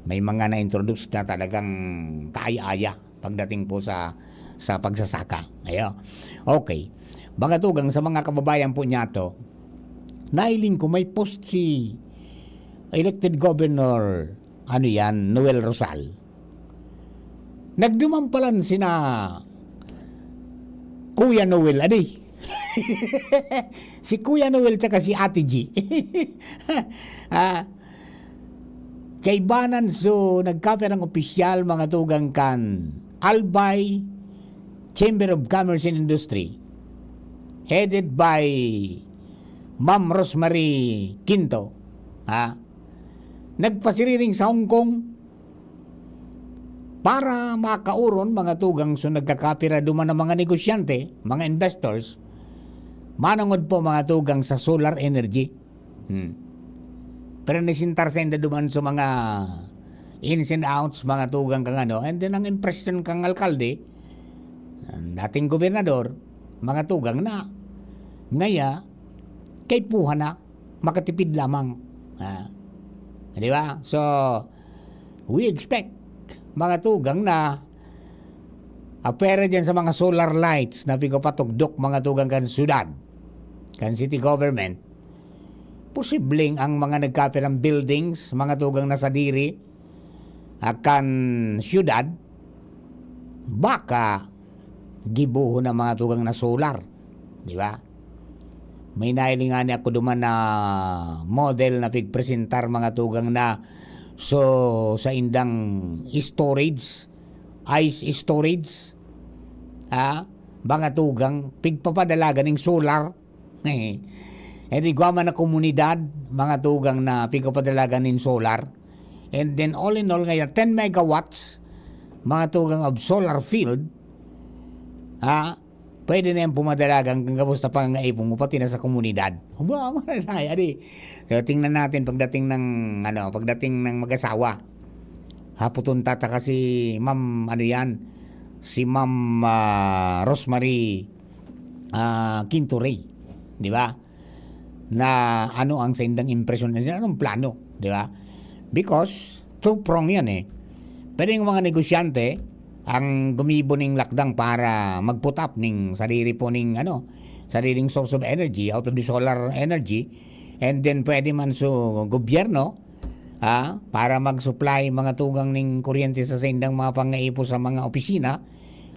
May mga na-introduce na talagang kaaya-aya pagdating po sa, sa pagsasaka. Ayo. Okay. Mga tugang, sa mga kababayan po niyato, nailing ko may post si elected governor, ano yan, Noel Rosal. Nagduman palan sina Kuya Noel, adi. Si Kuya Noel tsaka si Ate G. Ah, kaibanan, so, nagkapirang opisyal, mga tugang, kan Albay Chamber of Commerce and Industry, headed by Ma'am Rosemary Quinto, ha? Nagpasiriring sa Hong Kong para makauron, mga tugang, so nagkakapira duman ang mga negosyante, mga investors, manongod po, mga tugang, sa solar energy. Hmm. Pero nisintar sa inda duman sa mga ins and outs, mga tugang kang ano, and then ang impression kang alkalde, ang dating gobernador, mga tugang na, ngaya, kay puha na, makatipid lamang. Ah. Di ba? So, we expect mga tugang na apwera diyan sa mga solar lights na pigpapatugdok, mga tugang, kan syudad, kan city government, posibleng ang mga nagkapirang buildings, mga tugang, na sadiri, ah, kan syudad, baka gibohon ang mga tugang na solar, di ba? May nahiling ngani ako duman na model na pigpresentar, mga tugang, na so, sa indang storage, ice storage, ah, mga tugang, pigpapadalagan ning solar. Eh, igwa man na komunidad, mga tugang, na pigpapadalagan nin solar. And then, all in all, ngaya, ten megawatts, mga tugang, of solar field, ha? Pwede na yan pumadalagan kan gabos na pangangaipon mo, pati na sa komunidad. Aba, maranay, adi. So, tingnan natin pagdating ng, ano, pagdating ng mag-asawa. Haputon ta taka si Ma'am, ano yan, si Ma'am, ah, Rosemary, ah, Quinto Rey, di ba? Na ano ang saindang impresyon, anong plano, di ba? Because two-prong yan eh. Pwede yung mga negosyante ang gumibo ning lakdang para mag-put up ning sadiri po ning, ano, sariling source of energy out of the solar energy. And then pwede man so gobyerno, ah, para mag-supply, mga tugang, ning kuryente sa saindang mga pangaipo sa mga opisina,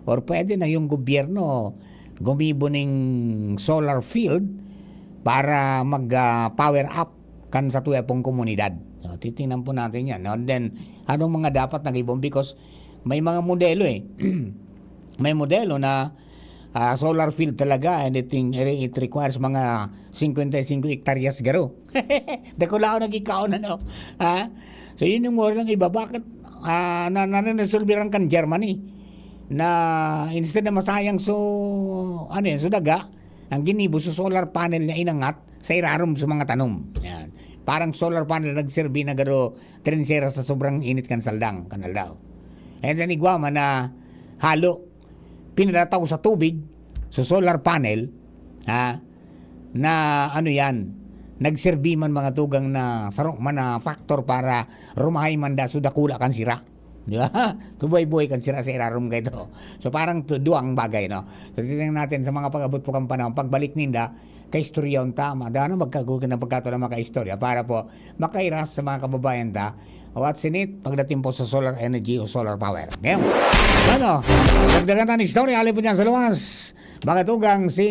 or pwede na yung gobyerno gumibo ning solar field para mag, ah, power up kan satuya pong komunidad. So, titingnan po natin yan, no? And then, anong mga dapat na gibon? Because may mga modelo eh. May modelo na, ah, solar field talaga, and it, it requires mga fifty-five hektaryas garo. Dakulaon na gikaon, ano? Ha? So, yun yung mura lang iba. Bakit, ah, na, na, na, nasulbiran kan Germany na instead na masayang so, ano yan, so daga, ang ginibo so solar panel na inangat sa irarom sa mga tanom. Yan. Parang solar panel nagserbi na garo trensera sa sobrang init kan saldang, kan aldaw. And then igwa man na halo, pinalataw sa tubig, so solar panel, ha, na ano yan, nagserbi man, mga tugang, na saro man na factor para rumahay man da so dakula kan sira. Di ba? Tuboy-boy kan sira sa irarom kaito. So, parang tu-, duwang bagay, no? So, titingnan natin sa mga pag-abot po kan panahon, pagbalik ninda, kaistoryahon ta, ma-, da, ano, magkagugan ng pagkataon ng mga kaistorya para po makairas sa mga kababayan ta. What's in it pagdating po sa solar energy o solar power? Ngayon, ano, dagdagan ta ng istorya, alin po dyan sa luwas? Mga tugang, si,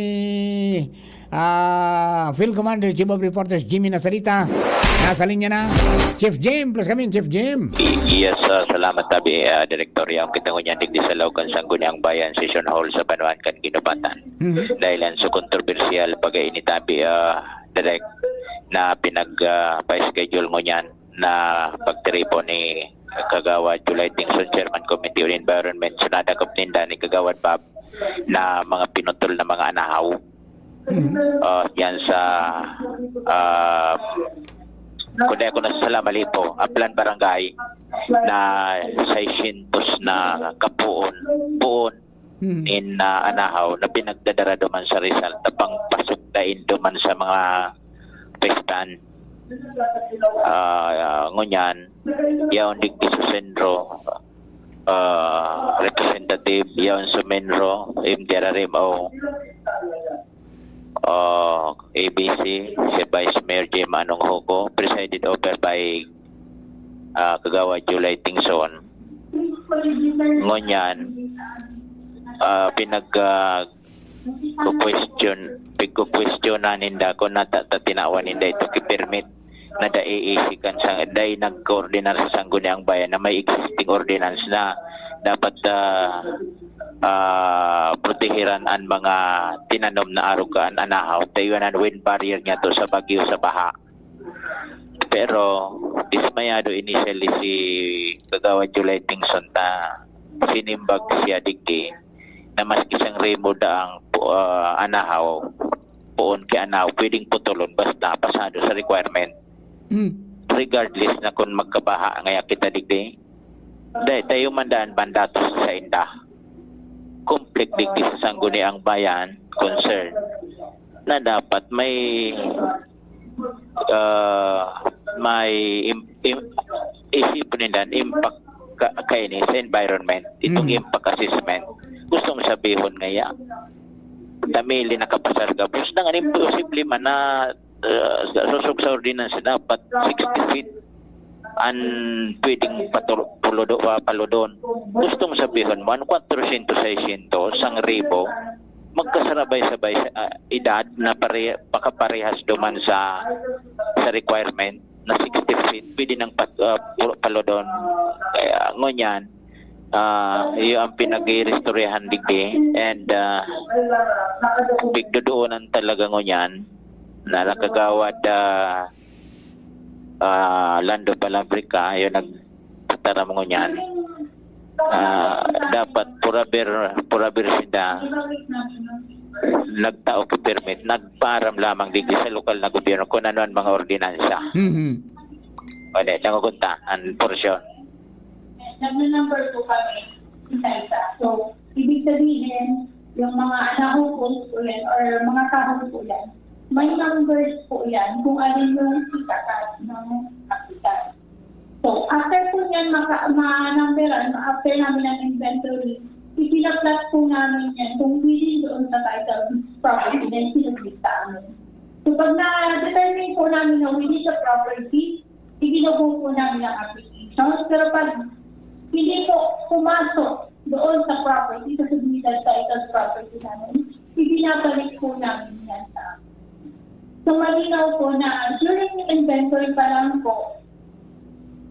ah, Field Commander, Chief of Reporters, Jimmy Nasalita. Nasa linya na. Chief Jim, plus kami, Chief Jim. Y-, yes, ah, salamat tabi, ah, Director. Yaon kita ngunyan digdi sa Lawgan, Sangguniang Bayan Session Hall sa Banwaan kan Ginubatan. Mhm. Dahil yan sa kontrobersyal pag-iinitabi, ah, Direk, na pinag, ah, pa-schedule ngunyan na pagtiripo ni Kagawad July Tingson, Chairman Committee on Environment, sa nadakop ninda ni Kagawad Bob na mga pinutol na mga anahaw. Mhm. Ah, yan sa, ah, kung di ako nasasala, mali po, Aplan Barangay na seiscientos na kapuon, puon Mhm. in, ah, anahaw na pinagdadara duman sa Rizal, tapang pasugdain duman sa mga pwestahan. Ah, ngunyan, yaon digdi sa Senro, ah, representative, yaon sa Menro, M D R R M O, ah, A B C, si Vice Mayor Jim Anong Hugo, presided over by, ah, Kagawad July Tingson. Ngunyan, ah, pinag, ah, ku-question, pigkukwestiyonan ninda kung nata ta tinawan ninda ito ki permit na dai isi kan sang-, dai nagkoordinar sa Sangguniang Bayan na may existing ordinance na dapat, ah, ah, protehiran an mga tinanom na arog kan anahaw, ta iyo an wind barrier niya to sa bagyo, sa baha. Pero dismayado initially si Kagawad July Tingson ta sinimbag siya digdi na maski siyang rimo daang pu-, ah, anahaw, poon ki anahaw, pwedeng putulon basta pasado sa requirement. Mm. Regardless na kung magkabaha ngaya kita digdi, dai, tayo man daan mandatos sa sainda. Conflict digdi sa Sangguniang Bayan, concern na dapat may, ah, may im-, im-, isipon ninda an impact ka-, kaini sa environment, itong Mm. impact assessment. Gustong sabihon ngaya, damili nakapasar gabos, dangan imposible man na, uh, sa, susog sa ordinansa dapat sixty feet an pwedeng patul-, puludo-, pa-, paludon. Gustong sabihon mo, an kwatro syentos, seiscientos, sangribo, magkasabay-sabay sa, ah, edad na pare-, pakaparehas duman sa, sa requirement na sixty feet, pwede nang pat-, ah, pu-, paludon. Kaya ngunyan, ah, iyo ang pinag-iiristoryahan digdi, and, ah, pigdodoonan talaga ngunyan na nakagawad, ah, ah, Lando Palabrica, iyo nagtataram ngunyan. Ah, dapat purabir, purabir sinda nagtao ki permit, nagpaaram lamang digdi sa lokal na gobyerno kung ano ang mga ordinansa. Mhm. Wala, siya kukunta, ang porsyon. Nagna-number po kami, isa-isa. So, ibig sabihin, yung mga anaho po po yan, or mga kahoy po yan, may numbers po yan kung alin yung itaas ng kapital. So, after po niyan, maka-, ma-numberan, after namin ang inventory, ipinaplat po namin yan kung within doon sa title property na yung sinubmit sa amin. So, pag na-determine po namin na within the property, ibinubuo po namin ang application. Pero pag hindi po pumasok doon sa property, sa submitted title property namin, ibinabalik po namin yan sa amin. So, malinaw po na during inventory pa lang po,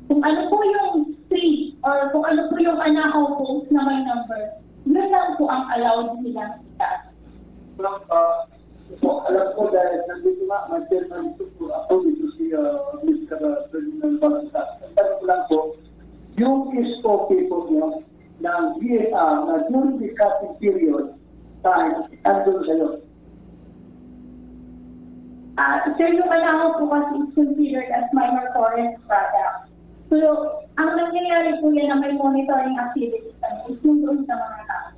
kung ano po yung street or kung ano po yung anahaw po na may number, yun lang po ang allowed nilang itaas. Ma'am, ah, po, alam ko dahil nandito nga, may chairman dito po ako, dito si, ah, Mister Ferdinand Barca. Ang tanong ko lang po, yung S O P po niyo ng D N R na during the cutting period, time, andun sa'yo? Ah, sir, yung anahaw po kasi is considered as minor forest product. So, ang nangyayari po yan na may monitoring activities kami is yung doon sa mga tao.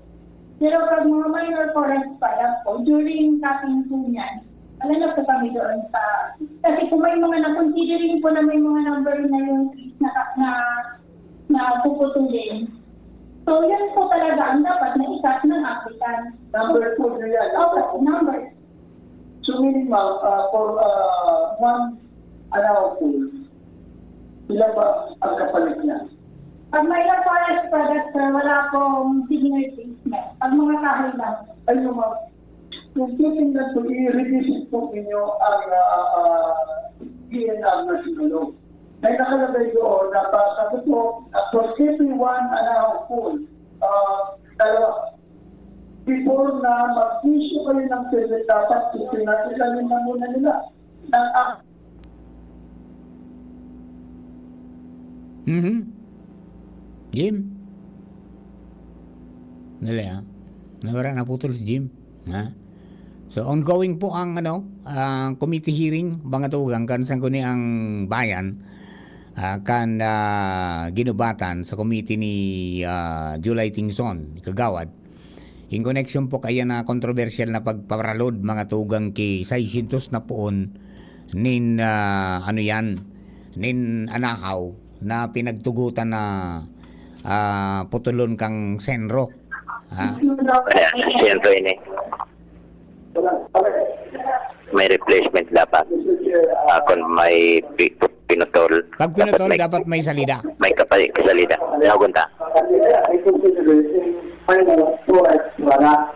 Pero pag mga minor forest product po, during cutting po niyan, wala na po kami doon sa, kasi kung may mga na-considering po na may mga number na yung trees na, na, na puputulin. So, yun po talaga ang dapat na i-cut ng applicant. Number po na yan. Opo, number. So, meaning, ma'am, ah, for, ah, one anahaw po, ilan ba ang kapalit niya? Pag may forest product, sir, wala pong senior treatment. Pag mga kahoy lang. Ayun, ma'am. Kung titingnan po, i-revisit po ninyo ang, ah, ah, D N R na sinulong. May nakalagay doon na pa, sabi po, ah, for every one anahaw po, ah, dalawa. Before na mag-issue kayo ng permit, dapat titingnan, ilalim na muna nila. Ng ak- Mhm. Jim? Dali, ah. Nawara, naputol si Jim. Ha? So, ongoing po ang, ano, ah, committee hearing, mga tugang, kan Sangguniang Bayan, ah, kan, ah, ginubatan sa committee ni, ah, July Tingson, kagawad. In connection po kaya na kontrobersyal na pagparalod, mga tugang, ki seiscientos na poon nin, ah, ano yan, nin anahaw na pinagtugutan na, ah, putulon kang senro. Ha? Ayan, siyento ini. May replacement dapat. Ah, kung may pi-, pinutol, Pag pinutol, may, dapat may salida. May kapal-, kasalida. Nagunta. Ay, consideration, final forest, wala.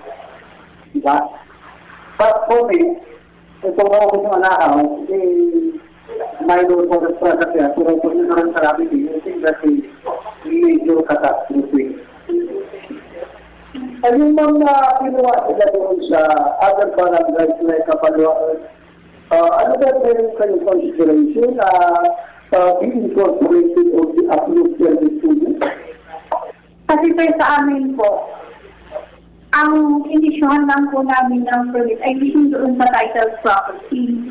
Diba? But for me, itong ako sa anahaw, si minor forest product yan, pero kung yun naman sa rabbit, I think that is major catastrophe. Ayun, ma'am, na kinuha nila doon sa other barangays like Kapaluan, ah, ano ba meron kayong consideration na, ah, be incorporated or be approved by the student? Kasi, sir, sa amin po, ang inisyuhan lang po namin ng permit ay within doon sa title property.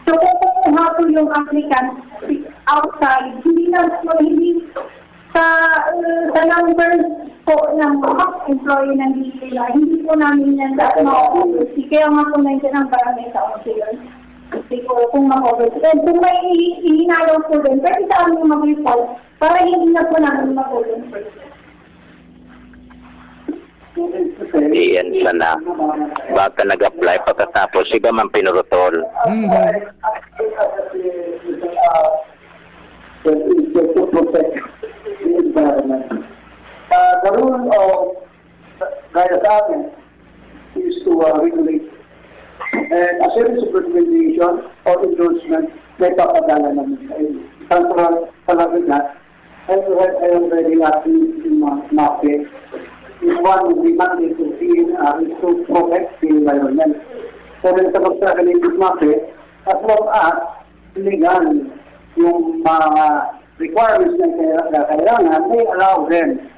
So, kung kumuha po yung applicant outside, hindi na po, hindi sa, uh, sa numbers po ng employee ng D T I, hindi po namin yan dapat ma-oversee. Kaya nga po nandiyan ang barangay councilor. Siguro kung ma-oversee. And kung may i- ihinayang po din, pwede sa amin mag-report. Para hindi na po namin makulong. Iyan sana. Baka nag-apply pagkatapos, iba man pinurutol. Mhm. That is to protect the environment. Uh, the rule of gaya sa amin is to uh, regulate and a series of recommendation or endorsement na ipapadala namin sa inyo. Tanto sa labi na, I have already asked you in MAFE, is one of the mandate of D N R is to protect the environment. So then sa pagsasabi ni MAFE, as long as legal yung mga requirements na kaya- kailangan, they allow them.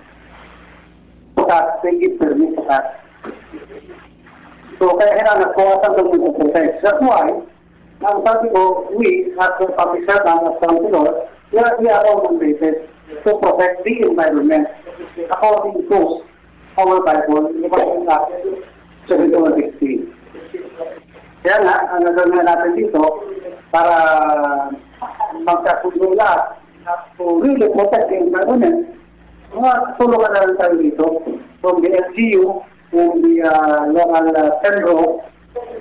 Sa, they give permit sa. So kaya kailangan po ang protect. That's why, ang sabi ko, we, as a public servant, as councilor, we are, we are all mandated to protect the environment according to our Bible, di ba, yung sa seventy-one sixteen. Kaya nga, ang gagawin natin dito, para magkasundo lahat, to really protect the environment, mga tulungan na lang tayo dito, from the L G U, from the uh, local uh, Pedro,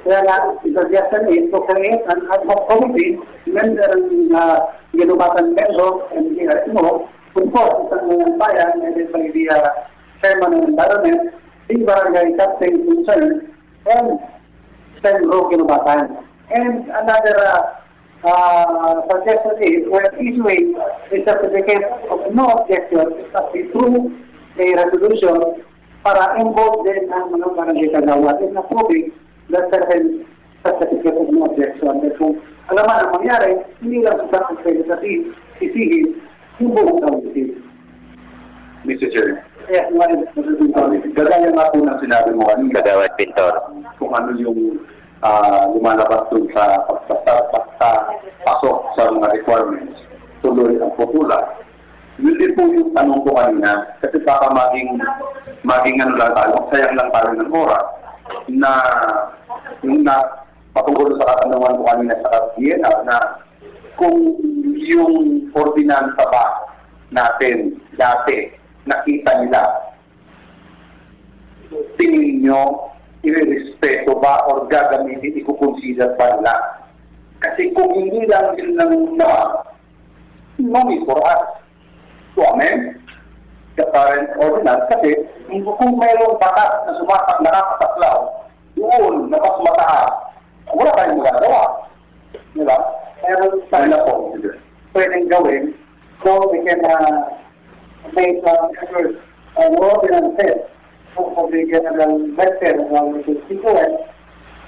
kaya nga, isa diyan sa need to create an ad hoc committee, member ng uh, Ginubatan Pedro, M D R M O, of course, isang mga bayan, headed by the uh, chairman ng environment, the barangay captain concerned, and Pedro Ginubatan. And another uh, uh, suggestion is when issuing a certificate of no objection, it must be through a resolution para involved din ang mga barangay kagawad in approving the certain certificate of no objection. Dahil kung alam man ang mangyari, hindi lang sa ang pwede sabihin, sisihin, yung buong community. Mister Chair, Yes, Mr. Gagaya nga po ng sinabi mo kanina, Kagawad Pintor. kung ano yung ah, lumalabas dun sa pagpasok sa mga requirements, tuloy ang putula. Yun din po yung tanong ko kanina, kasi baka maging, maging ano lang tayo, sayang lang tayo ng oras, na yung na, patungkol sa katanungan ko kanina sa D N R na kung yung ordinansa ba natin dati nakita nila, tingin nyo, irerespeto ba or gagamitin, ikukonsider ba nila? Kasi kung hindi lang yun lang naman, no need for us to amend the current ordinance kasi kung mayroong batas na sumasak nakakasaklaw doon na mas mataas, wala tayong magagawa. Di ba? Pero sana po, pwedeng gawin, so we can uh, make uh, efforts uh, more than said kung pabigyan na ng better ng constituent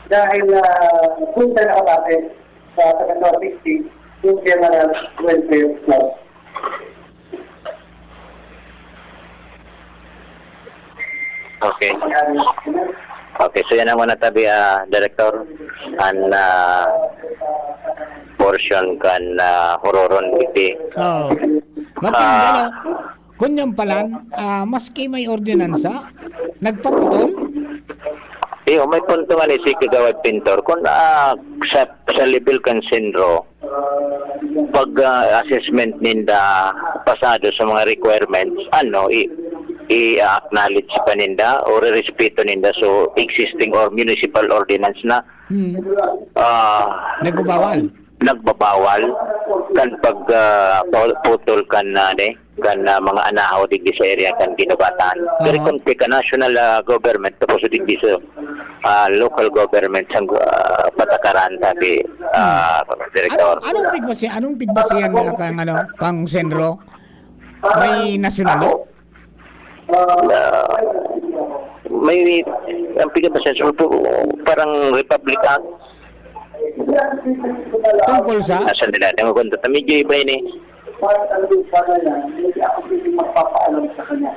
dahil uh, kung tayo nakabase sa Section sixty, yung General Welfare Clause. Okay. Okay, so yan ang muna tabi, ah, Director, an ah, portion kan ah, Hororon City. Oo. Martin, Ah. Gala, kunyan palan, ah, maski may ordinansa, nagpaputol? Iyo, may punto nga ni si Kagawad Pintor. Kung ah, sa, sa level kan Senro, pag ah, assessment ninda pasado sa mga requirements, ano, i- i-acknowledge pa ninda o respeto ninda so existing or municipal ordinance na Hmm. ah, Nagbabawal? nagbabawal kan pag ah, pu- putol kan ah, ne, kan ah, mga anahaw digdi sa area kan Ginubatan. Pero Aha. kung ka national ah, government tapos digdi sa ah, local government sa ah, patakaran sabi ah, Ano, Director. Anong pigbasi anong pigbasihan nga kang ano, kang Senro? May nasyonal? Ah, may ang pigkapasenso po parang Republic Act. Tungkol sa? Nasa nila? Ang kwento na medyo iba yun eh. Part ng lupa na yan, hindi ako pwede magpapaalam sa kanya.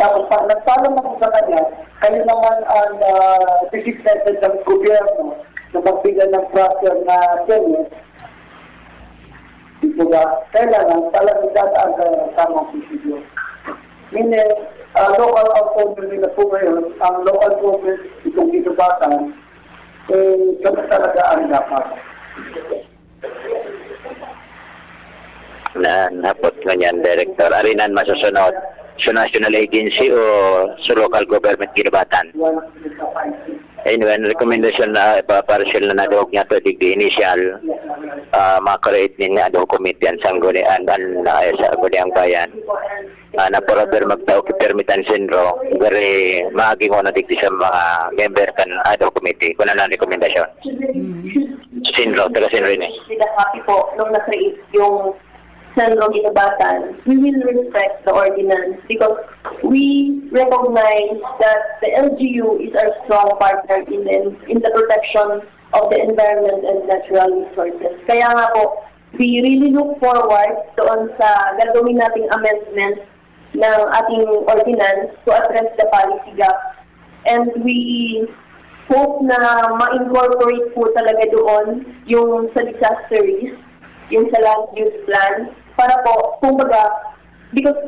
Tapos pag nagpaalam ako sa kanya, kayo naman ang uh, designated ng gobyerno na magbigay ng proper na permit. Di po ba? Kailangan talagang dadaan sa tamang prosedur. Meaning, uh, local autonomy na po ngayon, ang local government, itong Ginubatan, eh, kami talaga ang dapat. Na hapot ngunyan, Director. Ari nan masusunod. Sa national agency o sa local government ginubatan? Anyway, ang rekomendasyon na ipaparcel na nadog niya to, digdi initial, ah, mga create nin nga document yan sa Sanggunian, an, an, ah, sa Sangguniang Bayan. Ah, na forever magtao ki permit an Senro, gari maging ano digdi sa mga member kan ad hoc committee, kung ano ang rekomendasyon. Senro, taga Senro ini. Sila happy po nung na-create yung Senro Ginubatan. We will respect the ordinance because we recognize that the L G U is our strong partner in the, in the protection of the environment and natural resources. Kaya nga po, we really look forward doon sa gagawin nating amendment ng ating ordinance to address the policy gap. And we hope na ma-incorporate po talaga doon yung sa disaster risk, yung sa land use plan, para po, kumbaga, because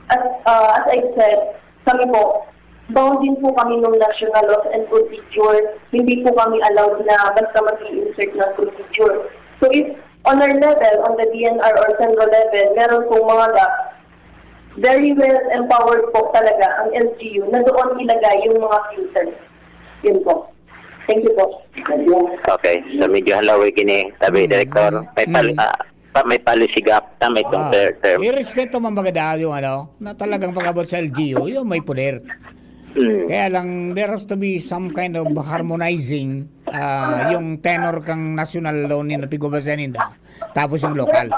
as, uh, as I said, kami po, bound din po kami ng national laws and procedure. Hindi po kami allowed na basta mag-i-insert ng procedure. So if on our level, on the D N R or Senro level, meron pong mga gap, very well empowered po talaga ang L G U na doon ilagay yung mga filters. Yun po. Thank you po. Okay, so medyo halawig ini, sabi, mm, Director. May, pal- mm. Ah, pa, may policy gap na may itong, ah, ter- term. Irespeto man maganda yung ano, na talagang pag-abot sa L G U, yung may poder. Mm. Kaya lang, there has to be some kind of harmonizing ah, yung tenor kang national law ni napigubasa ninda. Tapos yung lokal.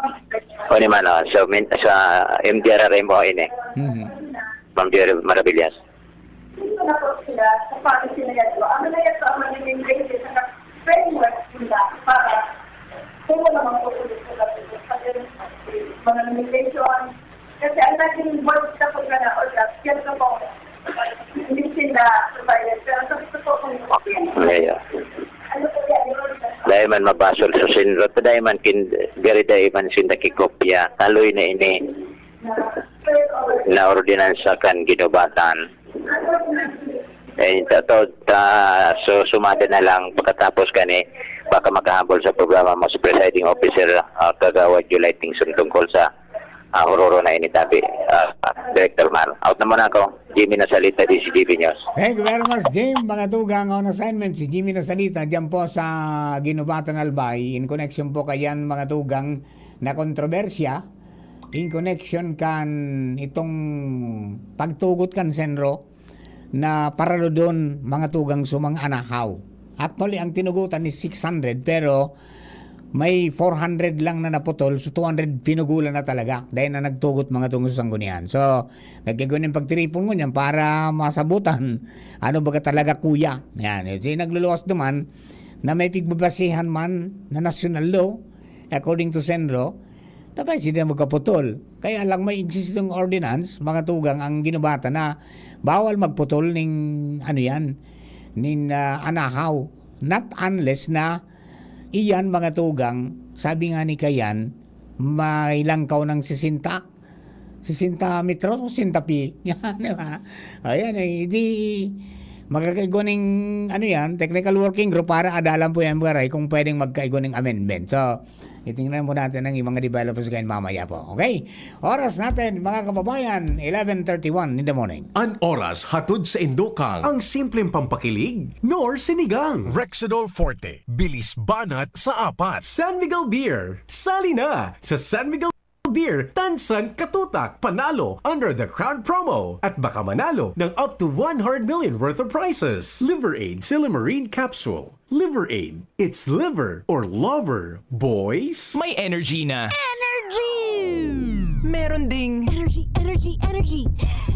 O ni Mano, so min, sa M D R R M O ini. Mm-hmm. Ma'am Jerry Maravillas. Ito na po sila, sa pati sila yan po. Ano na yan po ang magiging basis sa framework nila para kung wala mang po ulit sa mga limitation, kasi ang naging word sa pagkanaon na, yan po po, hindi sila provided. Pero sa gusto po kung Ngayon. Dai man mabasol sa sinrot, dai man kin, gari dai man sinda kikopya. Taloy na ini na ordinansa kan ginubatan. Eh, ito, ta, so, sumada na lang pagkatapos kani, baka makahabol sa programa mo sa presiding officer, ah, Kagawad July Tingson tungkol sa ah, huroro na ini tabi, ah, Director Mar. Out na muna ako. Jimmy Nasalita, D C G B News. Thank you very much, Jim. Mga tugang on assignment, si Jimmy Nasalita, dyan po sa Ginubatan Albay, in connection po kayan, mga tugang, na kontrobersya, in connection kan itong pagtugot kan Senro, na paraludon, mga tugang, sa mga anahaw. Actually, ang tinugutan is six hundred, pero may four hundred lang na naputol, so two hundred pinugulan na talaga. Dahil na nagtugot mga tugang sa Sanggunian. So, nagkigunin pagtiripon ngunyan para masabutan ano baga talaga kuya. Yan, eh, nagluluwas naman na may pigbabasihan man na national law, according to Senro, dapat sila magkaputol. Kaya lang may existing ordinance, mga tugang, ang ginubatan na bawal magputol ning, ano yan, nin, ah, anahaw. Not unless na iyan, mga tugang, sabi nga ni Kayan, may langkaw ng sisenta, sisenta metros o sisenta pi. Yan, di ba? Ayan, eh, di magkakaigwa ning, ano yan, technical working group para adalan po yan, mga ray, kung pwedeng magkaigwa ning amendment. So, Titingnan po natin ang ibang developers ngayon mamaya po. Okay? Oras natin, mga kababayan, eleven thirty-one in the morning. An oras hatod sa Indokang. Ang simpleng pampakilig, nor sinigang. Rexidol Forte, bilis banat sa apat. San Miguel Beer, sali na sa San Miguel Beer, Tansan Katutak, Panalo under the Crown Promo at baka manalo ng up to one hundred million worth of prizes. Liver Aid Silimarine Capsule. Liver Aid. It's liver or lover, boys. May energy na. Energy! Meron ding energy, energy, energy.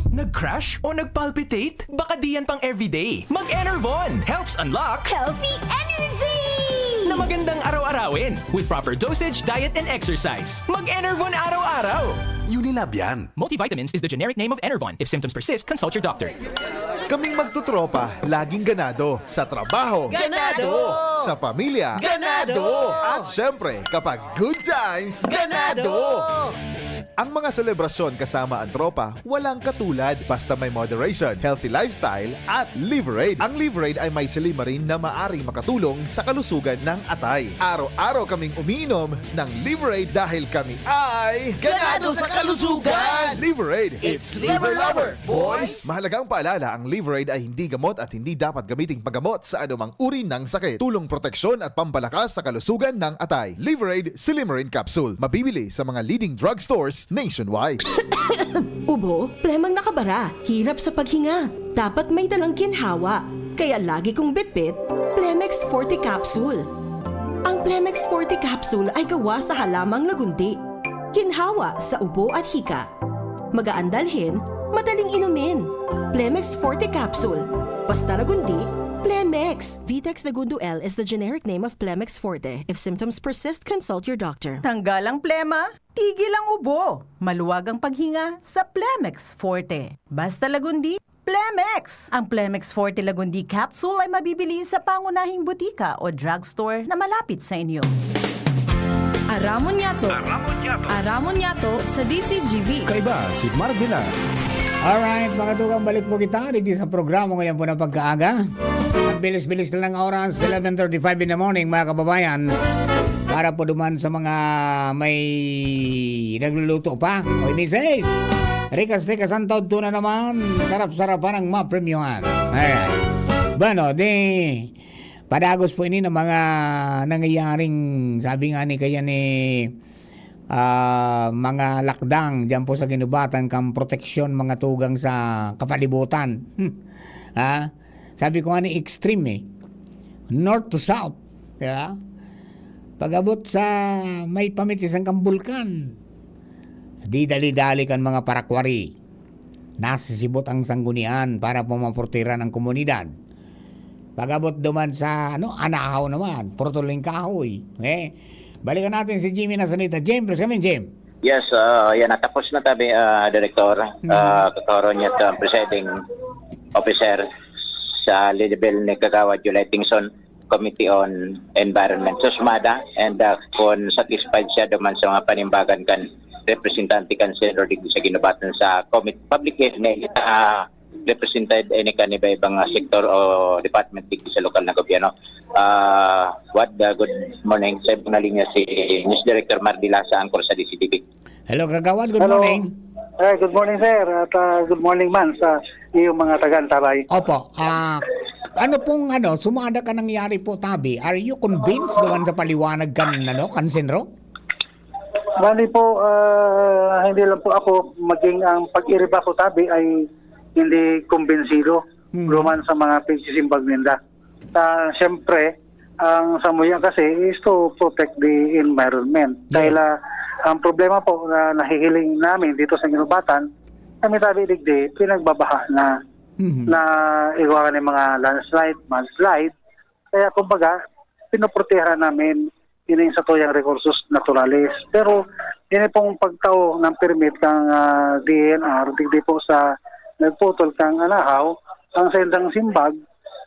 Nag-crash o nag-palpitate? Baka di yan pang everyday. Mag-Enervon helps unlock healthy energy! Na magandang araw-arawin with proper dosage, diet, and exercise. Mag-Enervon araw-araw! Unilab yan. Multivitamins is the generic name of Enervon. If symptoms persist, consult your doctor. Kaming magtotropa, laging ganado. Sa trabaho. Ganado! Sa pamilya. Ganado! At syempre, kapag good times, ganado! Ang mga selebrasyon kasama ang tropa, walang katulad basta may moderation, healthy lifestyle, at Liverade. Ang Liverade ay may silymarin na maaring makatulong sa kalusugan ng atay. Araw-araw kaming umiinom ng Liverade dahil kami ay ganado sa kalusugan! Liverade, it's Liver Lover, boys! Mahalagang paalala, ang Liverade ay hindi gamot at hindi dapat gamiting paggamot sa anumang uri ng sakit. Tulong proteksyon at pampalakas sa kalusugan ng atay. Liverade Silymarin Capsule. Mabibili sa mga leading drugstores nationwide. Ubo, plemang nakabara, hirap sa paghinga. Dapat may dalang ginhawa. Kaya lagi kong bitbit, Plemex Forte Capsule. Ang Plemex Forte Capsule ay gawa sa halamang lagundi. Ginhawa sa ubo at hika. Magaan dalhin, madaling inumin. Plemex Forte Capsule. Basta Lagundi, Plemex. Vitex Lagundo L is the generic name of Plemex Forte. If symptoms persist, consult your doctor. Tanggal ang plema, tigil ang ubo. Maluwag ang paghinga sa Plemex Forte. Basta Lagundi, Plemex! Ang Plemex Forte Lagundi Capsule ay mabibili sa pangunahing butika o drugstore na malapit sa inyo. Aramon Yato. Aramon Yato sa D C G B. Kaiba si Marvila. Alright, mga tugang, balik po kita digdi sa programa ngayon po ng pagkaaga. Ang bilis-bilis na ng oras, eleven thirty-five in the morning, mga kababayan. Para po duman sa mga may nagluluto pa. Oy, misis! Rikas-rikas ang taod na naman. Sarap-sarapan ang mapremyohan. Alright. Bueno, di padagos po ini ng mga nangyayaring, sabi nga ni kaya ni ah, mga lakdang diyan po sa ginubatan kang proteksyon, mga tugang sa kapalibutan. Hmm. Ha? Sabi ko nga ni extreme eh. North to south. Kaya, pag-abot sa may pamitisan kang bulkan, di dali-dali kan mga parakwari. Nasisibot ang sanggunian para pamaportiran ang komunidad. Pag-abot duman sa ano, Anahaw naman, purtol ning kahoy. Eh, balikan natin si Jimmy Nasanita. Jim, please come in, Jim. Yes, uh, yan, natapos na tabi, uh, Director. Uh, Kakaroon niya ito ang presiding officer sa level ni Kagawad July Tingson, Committee on Environment. So, sumada, and uh, kung satisfied siya duman sa mga panimbagan kan representante kan Senador digdi sa ginubatan sa committee, public hearing, uh, represented any kan iba-ibang ah, sektor o department digdi sa lokal na gobyerno. Ah, what, ah, good morning. Sa ibang na linya si News Director Mardi Lasa, anchor sa D C T V. Hello, Kagawad. Good morning. Eh, good morning, sir. At ah, good morning man sa iyong mga taga-antabay. Opo. Ah, ano pong ano, sumada ka nangyari po, tabi? Are you convinced duman sa paliwanag kan, ano, kan Senro? Bali po, ah, hindi lang po ako, maging ang pag-iriba ko tabi ay hindi kumbinsido Hmm. duman sa mga pagsisimbag ninda. Sa, siyempre, ang samuya kasi is to protect the environment. Yes. Dahil ah, ang problema po na nahihiling namin dito sa Ginubatan, kami tabi digdi, pinagbabaha na, Mhm. na iwanan ng mga landslide, mudslide. Kaya kumbaga, pinoproteharan namin ining satuyang rekursos naturales. Pero ini pong pagtao ng permit kang ah, D N R, digdi po sa nagputol kang Anahaw, ang saindang simbag,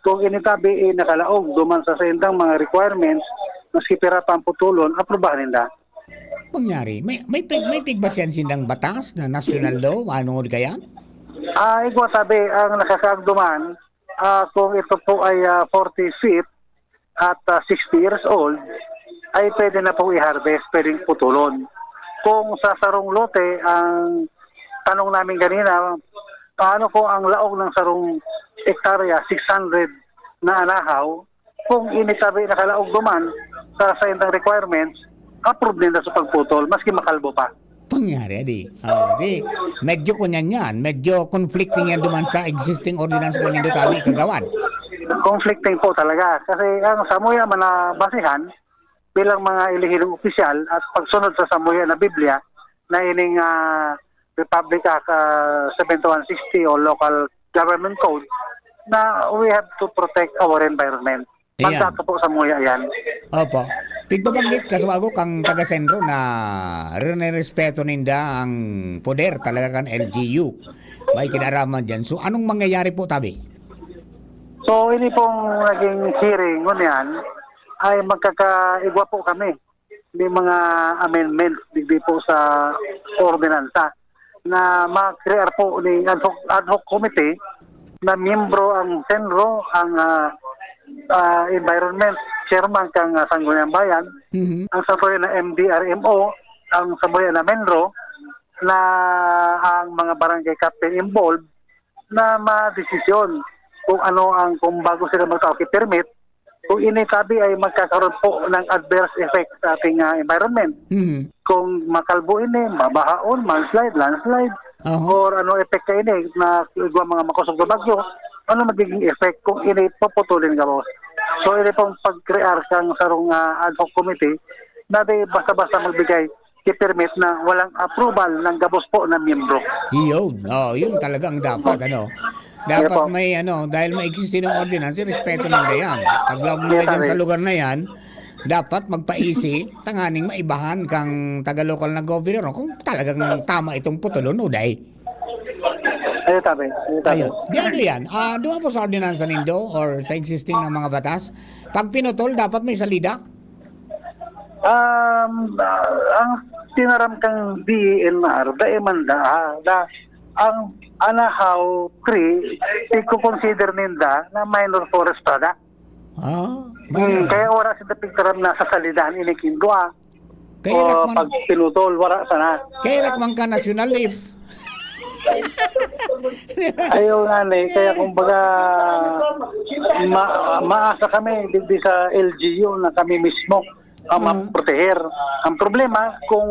kung ini tabi eh, nakalaog duman sa saindang mga requirements, maski pira pa ang putulon, aprubahan ninda. Pangyari, may may pig, may pigbasihan sindang batas na national law, ano kaya? Ah, igwa tabi, ang nakakaagduman, ah, kung ito po ay ah, forty feet at ah, sixty years old, ay pwede na pong i-harvest, pwedeng putulon. Kung sa sarong lote, ang tanong namin ganina, paano kung ang laog ng sarong hektarya, six hundred na anahaw, kung ini tabi nakalaog duman sa saindang requirements, approve ninda sa pagputol, maski makalbo pa. Pangyari, di. Oh, di. Medyo kunyan yan. Medyo conflicting yan duman sa existing ordinance po nindo tabi, Kagawad. Conflicting po talaga. Kasi ang samuya man na basihan bilang mga ilihinong opisyal at pagsunod sa samuya na Biblia na ining ah, Republic Act ah, seventy-one sixty o Local Government Code na we have to protect our environment. Ayan. Pagka po samuya yan. Opo. Pigbabanggit ka, Suago, kang taga-sentro na rinerespeto ninda ang poder talaga kan L G U. May kinaraman dyan. So, anong mangyayari po, tabi? So, ini pong naging hearing ngunyan ay magkakaigwa po kami. may mga amendments digdi po sa ordinansa na ma-create po ni ad hoc, ad hoc committee na miyembro ang senro, ang, ah, ah, environment chairman kang, ah, Sangguniang Bayan, Mhm. ang sabuya na M D R M O, ang sabuya na menro, na ang mga barangay captain involved na madesisyon kung ano ang, kung bago sila magtao ki permit, kung ini tabi ay magkakaroon po ng adverse effect sa ating, ah, environment. Mhm. Kung makalbo ini, mabahaon, mudslide, landslide, Aha. or ano effect ka ini na igwa mga makosog na bagyo, ano magiging effect kung ini puputulin gabos? So, ini pong pag-create kang sarong, ah, ad hoc committee na di basta-basta magbigay ki permit na walang approval ng gabos po na miyembro. Iyon. Oh, yun talaga ang dapat, ano. Dapat Opo. may, ano, dahil may existing ng ordinance, respeto ng dayan. Pag log mo Yes, na dyan sir. sa lugar na yan, dapat magpaisi, tanganing maibahan kang taga-local na gobernador kung talagang tama itong putulon, Uday. Ayun, tabi. Ayun, tabi. Ayun. Di ano yan? Ah, duha po sa ordinansa nindo or sa existing na mga batas, pag pinutol, dapat may salida? Um, ah, ang tinaram kang D E N R, dai man da, ah, da, ang Anahaw Tree, iko-consider ninda na minor forest product. Ah, Hmm, minor. Kaya wala sila pigtaram na sa salidahan ini kindwa. Kaya o rakman, pag pinutol, wala sana. Kaya rakman ka national leaf. Ayaw nga na eh. Kaya kumbaga, ma- maasa kami digdi sa L G U na kami mismo ang Ah. maproteher. Ang problema, kung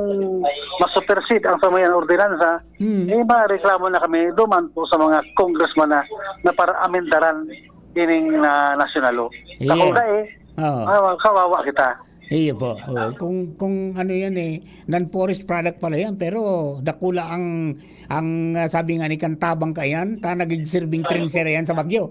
masupersid ang samayang ordinansa, Hmm. eh, mareklamo na kami duman po sa mga congressman na, na para amendaran ining na national law. Sa Yes. Kung dai, Oo. ah, kawawa kita. Iyo po. Oh, kung, kung ano yan eh, non-forest product pala yan, pero dakula ang, ang, ah, sabi nga ni Kantabang ka yan, ta naging serving trencher yan sa Bagyo.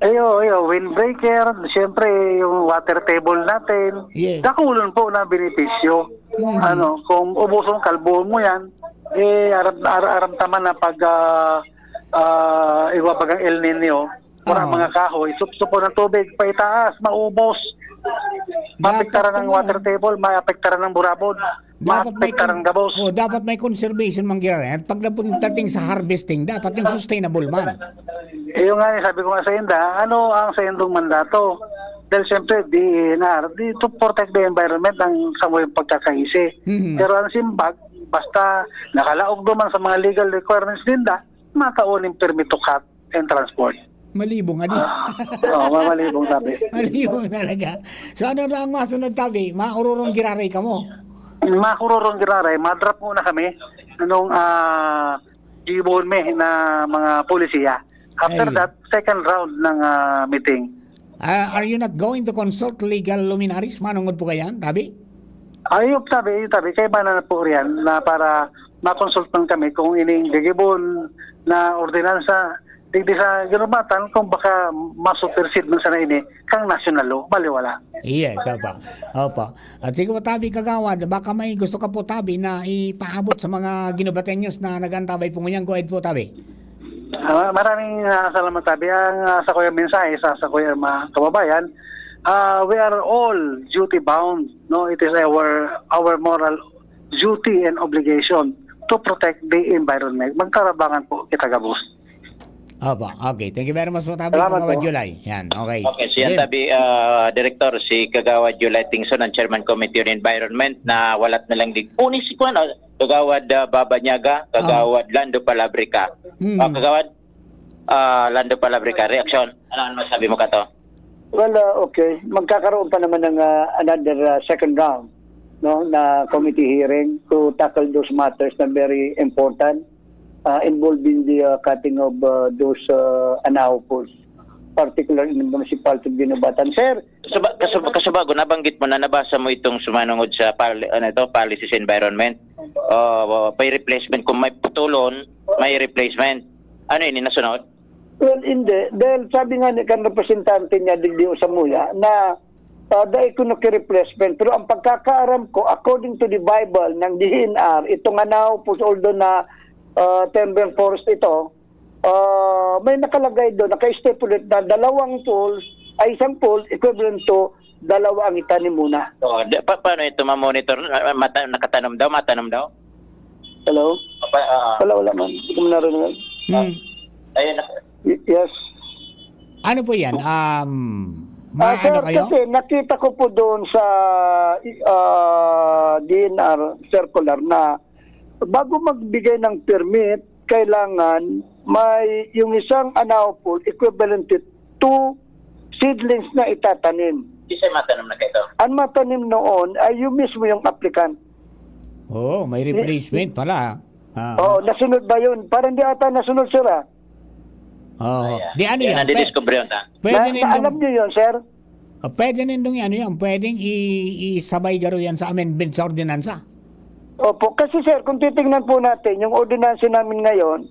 Ayo, ayo, windbreaker, siyempre yung water table natin, Yes. dakulon po na benepisyo. Mm. Ano, kung ubuson, kalbuhon mo yan, eh, aram, ar- aramtaman na pag, ah, ah, iwabagang El Nino, wala Oo. mga kahoy, supsupo ng tubig, paitaas, maubos. Dapat Maapektaran ng talaga. Water table, maapektaran ng burabod, Dapat may maapektaran con- ng gabos. Oh, dapat may conservation man giraray. At pagdating sa harvesting, dapat yung sustainable man. Eh, yung nga, sabi ko nga sa inda, ano ang sa indong mandato? Dahil siyempre, D E N R, di to protect the environment ang sa mo yung pagkakaisi. Mhm. Pero ang simbag, basta nakalaog naman sa mga legal requirements ninda, mataon yung permit to cut and transport. Malibong, adi. Oo, mamalibong sabi. Malibong talaga. So, ano na ang masunod, tabi? Maururong giraray ka mo? Makururong giraray, madrop muna kami nung, ah, gibohon mi na mga polisiya. After Ay. that, second round ng, ah, meeting. Ah, are you not going to consult legal luminaries? Manungod po kayan, tabi? Ayun, tabi, ayun, tabi. Kaya ba na po riyan na para makonsultan kami kung ining gigibon na ordinansa digdi sa ginubatan kung baka masupersid man sana ini kang national law, baliwala. Yes, opo. Opo. At sige po, tabi, kagawad, baka may gusto ka po, tabi, na ipaabot sa mga ginubatenyos na nag-antabay po ngunyan. Go ahead po, tabi. Ah, maraming, ah, salamat, tabi. Ang, ah, sa kuya mensahe, sa, sa kuya mga kababayan, ah, we are all duty bound, no? It is our, our moral duty and obligation to protect the environment. Magtarabangan po kita gabos. Opo, okay. Thank you very much po, tabi, Salamat Kagawad po. July. Yan, okay. Okay, so yan, Then, tabi, ah, Director, si Kagawad July Tingson, ang Chairman Committee on Environment, na walat na lang di-, kunis si kuwan, ah, Kagawad, ah, Baba Niaga, Ah. Kagawad Lando Palabrica. Hmm. Ah, Kagawad, ah, Lando Palabrica, reaksyon. Ano ang masabi mo, Kato? Well, ah, okay. Magkakaroon pa naman ng, ah, another, ah, second round, no, na committee hearing to tackle those matters na very important, ah, involving the, ah, cutting of, ah, those, ah, anaupos, particular in the municipality of Guinobatan. Sir, Kasaba-, kasaba-, kasabago, nabanggit mo na nabasa mo itong sumanungod sa pal-, ano ito, policy sa environment. Ah, may replacement. Kung may putulon, may replacement. Ano yun, nasunod? Well, hindi. Dahil sabi nga ni kan representante niya, digdi o Samuya, na, ah, dai kuno ki replacement. Pero ang pagkakaaram ko, according to the Bible ng D E N R, itong anaw, pus-, although na, ah, timber forest ito, ah, may nakalagay doon, naka-stipulate na dalawang poles, ay isang pole equivalent to dalawa ang itanim muna. Oh, di, pa, paano ito ma-monitor? Ah, mata, nakatanom daw, matanom daw? Hello? Pa, ah, Wala, wala man. Hindi ko man narinig. Hmm. Ayun. Y- yes. Ano po yan? Um, Ah, may ano sir, kayo? Kasi nakita ko po doon sa ah, D N R circular na bago magbigay ng permit, kailangan may yung isang anaw po equivalent to two seedlings na itatanim. Isa matanom na kayo. Ang matanim noon ay yung mismo yung applicant. Oo, may replacement pala. Ah. Oo, nasunod ba yun? Parang di ata nasunod, sir, ah. Oo. Di ano Yan, yan? nadidiscover yun, ta. Pwede Na, na, alam nindong, nyo yun, sir? ah, pwede nindong ano yan, pwedeng i- isabay garo yan sa amendment sa ordinansa. Opo. Kasi, sir, kung titingnan po natin, yung ordinansa namin ngayon,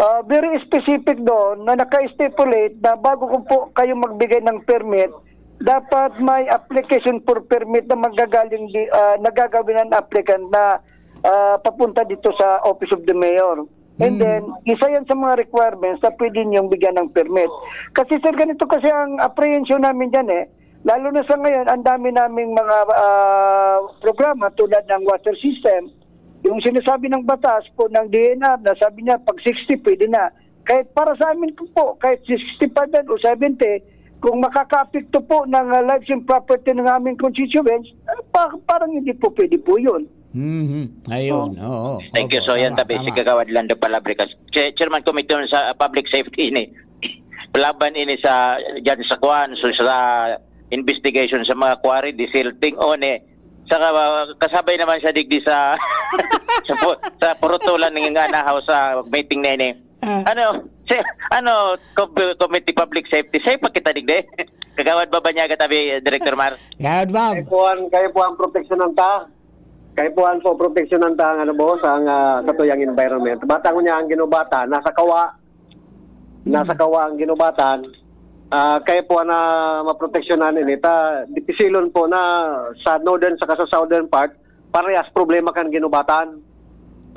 ah, very specific doon na naka-stipulate na bago ko po kayo magbigay ng permit, dapat may application for permit na magagaling di, ah, nagagawin ng applicant na ah, papunta dito sa Office of the Mayor. And then, isa yan sa mga requirements na pwede niyong bigyan ng permit. Kasi, sir, ganito kasi ang apprehension namin dyan eh. Lalo na sa ngayon, ang dami naming mga ah, programa tulad ng water system. Yung sinasabi ng batas po ng D N R na sabi niya pag sixty pwede na. Kahit para sa amin po, kahit sixty-five yan o seventy, kung makakaapekto po ng ah, lives and property ng aming constituents, ah, pa- parang hindi po pwede po yun. Mhm. Ayun, oo. Thank you. Opo, So, yan tama, tabi, si tama. Kagawad Lando Palabricas. Chair- Chairman Committee on sa Public Safety ini. Laban ini sa, dyan sa kwan, so, sa investigation sa mga quarry, desilting, one. Saka, uh, kasabay naman siya digdi sa, sa, pu- sa purutulan ng anahaw sa meeting na ini. Ah. Ano, si, ano, Com- Committee Public Safety, safe pa kita digdi? Kagawad Babanyaga tabi, Director Mar. Gawad Bob. Kayo po ang, kayo po ang proteksyonan ta. Kayo po ang po proteksyonan ta ang ano, boss, ang ah, sa tuyang environment. Batang niya ang ginubatan, nasa kawa, nasa kawa ang ginubatan. Ah, kayo po na maproteksyonan ini ta dipisilon po na sa northern saka sa southern part, parehas problema kan ginubatan.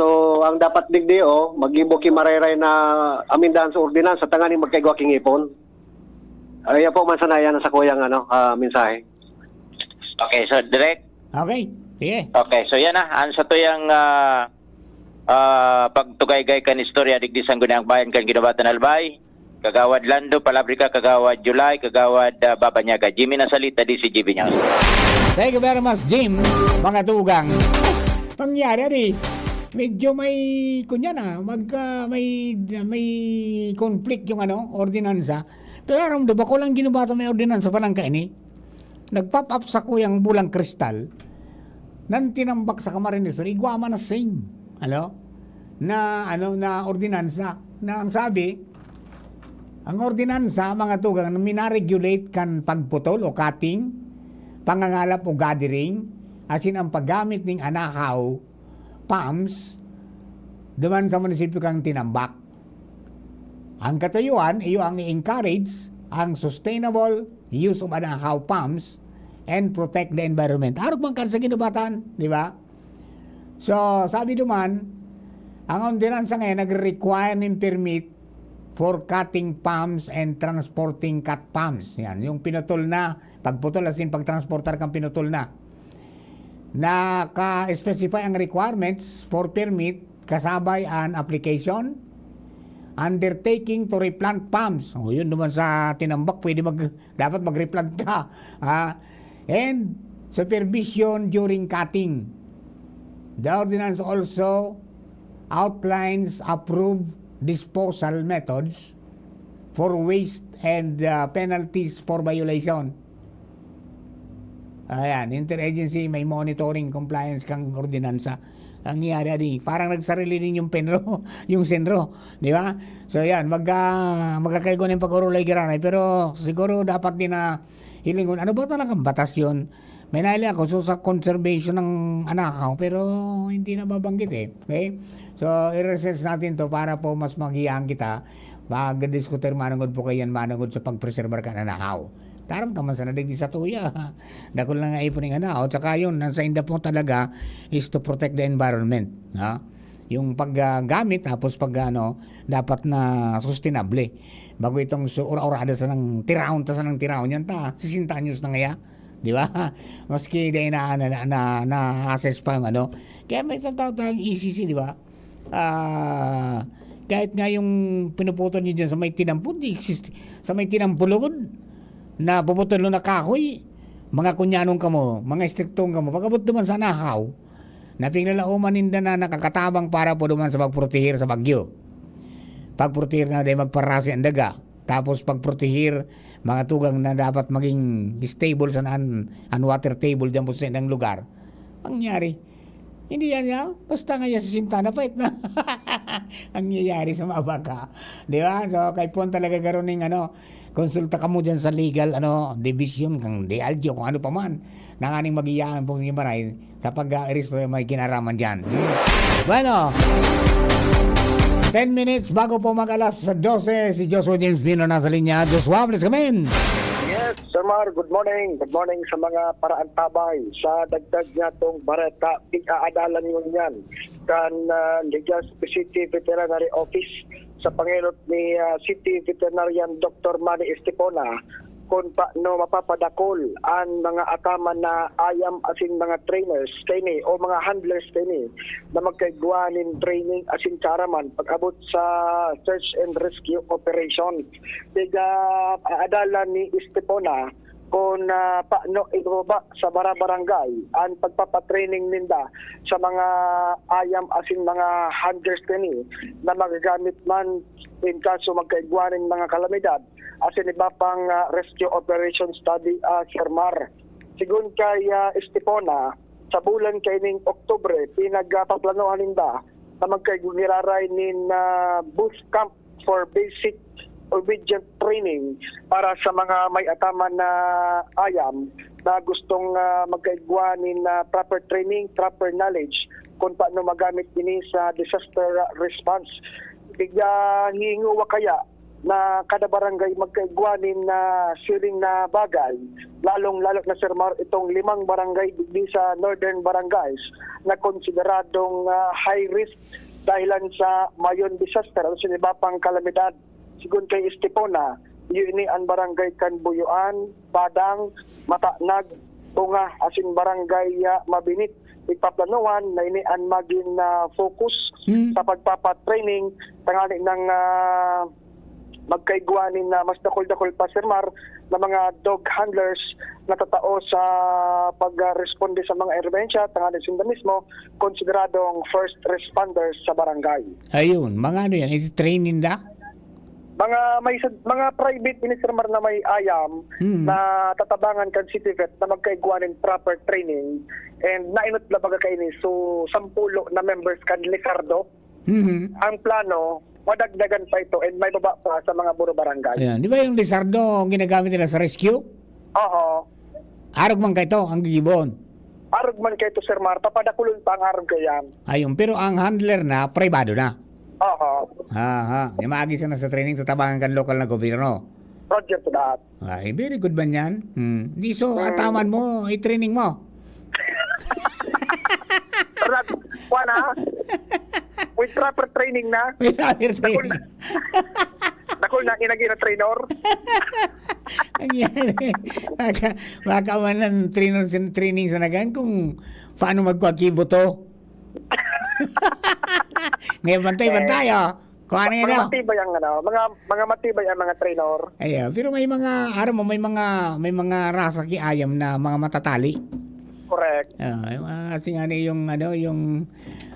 So, ang dapat digdi, oh, mag-ibo ki marayray na amendahan sa ordinansa tanganing magkaigwa ki ngipon. Ayan po, man sana yan sa kuyang ano, ah, mensahe. Okay, so, Direk? Okay. Sige. Okay, so yan na. Ang sa tuyang ah, ah, pagtugaygay kan istorya digdi sa Sangguniang Bayan kan Ginubatan Albay, Kagawad Lando Palabrica, Kagawad July, Kagawad ah, Babanyaga. Jimmy Nasalita, D C G B News. Thank you very much, Jim. Mga tugang. Pangyari, di. Medyo may, kunya na, mag, ah, may, may conflict yung ano, ordinansa. Pero aram do, bako lang ginubatan may ordinansa pa lang kaini. Nag-pop up sa kuyang bulang kristal, nan tinambak sa Camarines Sur, igwa man na same, ano, na, ano, na ordinansa, na ang sabi, ang ordinansa, mga tugang, na minaregulate kan pagputol o cutting, pangangalap o gathering, asin ang paggamit ning anahaw, palms, duman sa munisipyo kang tinambak. Ang katuyuan, iyo ang i-encourage ang sustainable use of anahaw palms and protect the environment. Arog man kan sa ginubatan, di ba? So, sabi duman, ang ordinansa ngayon nagre-require nin permit for cutting palms and transporting cut palms. Yan, yung pinutol na, pagputol as in pagtransportar kang pinutol na. Naka-specify ang requirements for permit kasabay an application, undertaking to replant palms. O, yun naman sa tinambak, pwede mag, dapat mag-replant ka. Ha? And supervision during cutting. The ordinance also outlines approved disposal methods for waste and uh, penalties for violation. Ayan, interagency, may monitoring compliance kang ordinansa. Ang nangyari, adi, parang nagsarili din yung penro, yung senro, di ba? So yan, mag, ah, magkakaigo na yung pag-urulay garanay, pero siguro dapat din na hilingon, ano ba talagang batas yun? May nahili ako, so sa conservation ng anakaw, pero hindi na babanggit eh. Okay? So, i-research natin to para po mas magiyahan kita. Mag-diskutir manungod po kayan, manungod sa pagpreserbar kan anahaw. Taram ka man sana digdi sa tuya. Dakul na nga ipon ng anahaw. At saka yun, ang sainda po talaga is to protect the environment. Ha? Yung paggamit, tapos pag ano, dapat na sustainable. Bago itong su- ura-urada sa nang tiraon, ta sa nang tiraon yan, ta, sesenta anyos na ngaya. Di ba? Maski dai na, na, na, na, na-assess pa yung ano. Kaya may tinatawag tayong E C C, di ba? Ah, kahit nga yung pinuputol nyo dyan sa may tinampon, di exist. Sa may tinampon lugod, na puputol na kahoy, mga kunyanon kamo, mga istriktong kamo. Pag-abot naman sa Nahaw, napiglalauman ninda na nakakatabang para po duman sa pagprotehir sa bagyo. Pagprotehir na dai magparasi ang daga. Tapos pagprotehir mga tugang na dapat maging stable sa an, an water table dyan po sa ilang lugar. Nangyari. Hindi yan yan. Basta nga yan sa Sintana, pait na. Nangyayari sa mga baka. Di ba? So, kay Pon talaga karoning ano, konsulta kamo dyan sa legal ano, division, kang D L G o kung ano pa man. Nanganing mag-iyaan pong maray sa pag-aresto yung may kinaraman dyan. Hmm. Bueno, ten minutes bago po mag-alas dose, si Joshua James Pino nasa linya. Joshua, please come in. Yes, Sir Mar, good morning. Good morning sa mga paraantabay. Sa dagdag niya tong bareta, pig-aadalan nyo niyan kan ah, Legazpi City Veterinary Office sa pangenot ni ah, City Veterinarian Doctor Manny Estepona kung paano mapapadakol ang mga ataman na ayam asin mga trainers kaini o mga handlers kaini na magkaigwa nin training asin kaaraman pag-abot sa search and rescue operation. Piga-aadalan ni Estepona kung ah, paano ibababa sa barabarangay ang pagpapatraining ninda sa mga ayam asin mga handlers kaini na magagamit man in kaso magkaigwa nin mga kalamidad asin iba pang ah, rescue operation study, ah, Sir Mar. Sigon kay ah, Estepona, sa bulan kaining Oktubre, pinagpaplanuhan ninda na magkaigwa giraray nin ah, boot camp for basic obedient training para sa mga may ataman na ayam na gustong ah, magkaigwa nin ah, proper training, proper knowledge kung paano magamit ini sa disaster response. Pigahinguwa kaya na kada barangay magkaigwa nin ah, siring na bagay, lalong-lalo na, Sir Mar, itong limang barangay digdi sa Northern Barangays na konsideradong ah, high risk dahilan sa mayon disaster o sa iba pang kalamidad. Sigon kay Estepona, iyo ini an barangay kan Buyuan, Padang, Matanag, Tunga, asin barangay ah, Mabinit. Ipaplanowon na ini an magin ah, focus Hmm. sa pagpapatraining tanganing ah, magkaigwa nin ah, mas dakul-dakul pa, Sir Mar, na mga dog handlers na tatao sa pagresponde sa mga emerhensya tanganing sinda mismo konsideradong first responders sa barangay. Ayun, mga ano yan, iti-train ninda? Mga may sad- mga private ini, Sir Mar, na may ayam Hmm. na tatabangan kan City Vet na magkaigwa nin proper training and nainot la baga kaini. So, sampulo na members kan Lizardo. Mhm. Ang plano, madagdagan pa ito and may baba pa sa mga buro barangay. Ayan. Di ba yung Lizardo ang ginagamit nila sa rescue? Oo. Arog man kaito, ang gigibon. Arog man kaito, Sir Mar, papadakulon pa ang arog kayan. Ayun, pero ang handler na, pribado na. Oo. Ha, ha. Yung maagi sana sa training, tatabangan kan lokal na gobyerno. Roger to that. Ay, very good man yan. Hmm. Di so, Hmm. ataman mo, i-training mo. Pero nag- kuha na, with proper training na, May proper dakul na, training. dakul na inagi na trainer. Ang yan eh. Baka, baka man ang trainer sa training sa nagan kung paano magkuha kibo to. Ngayon, bantay-bantay, oh. Kung ano yun, Mga oh. Matibay ang ano, mga mga matibay ang mga trainer. Ayan, pero may mga, aram mo, may mga, may mga rasa ki ayam na mga matatali. Correct. Ah, yung, ah, kasi nga ni yung, ano, yung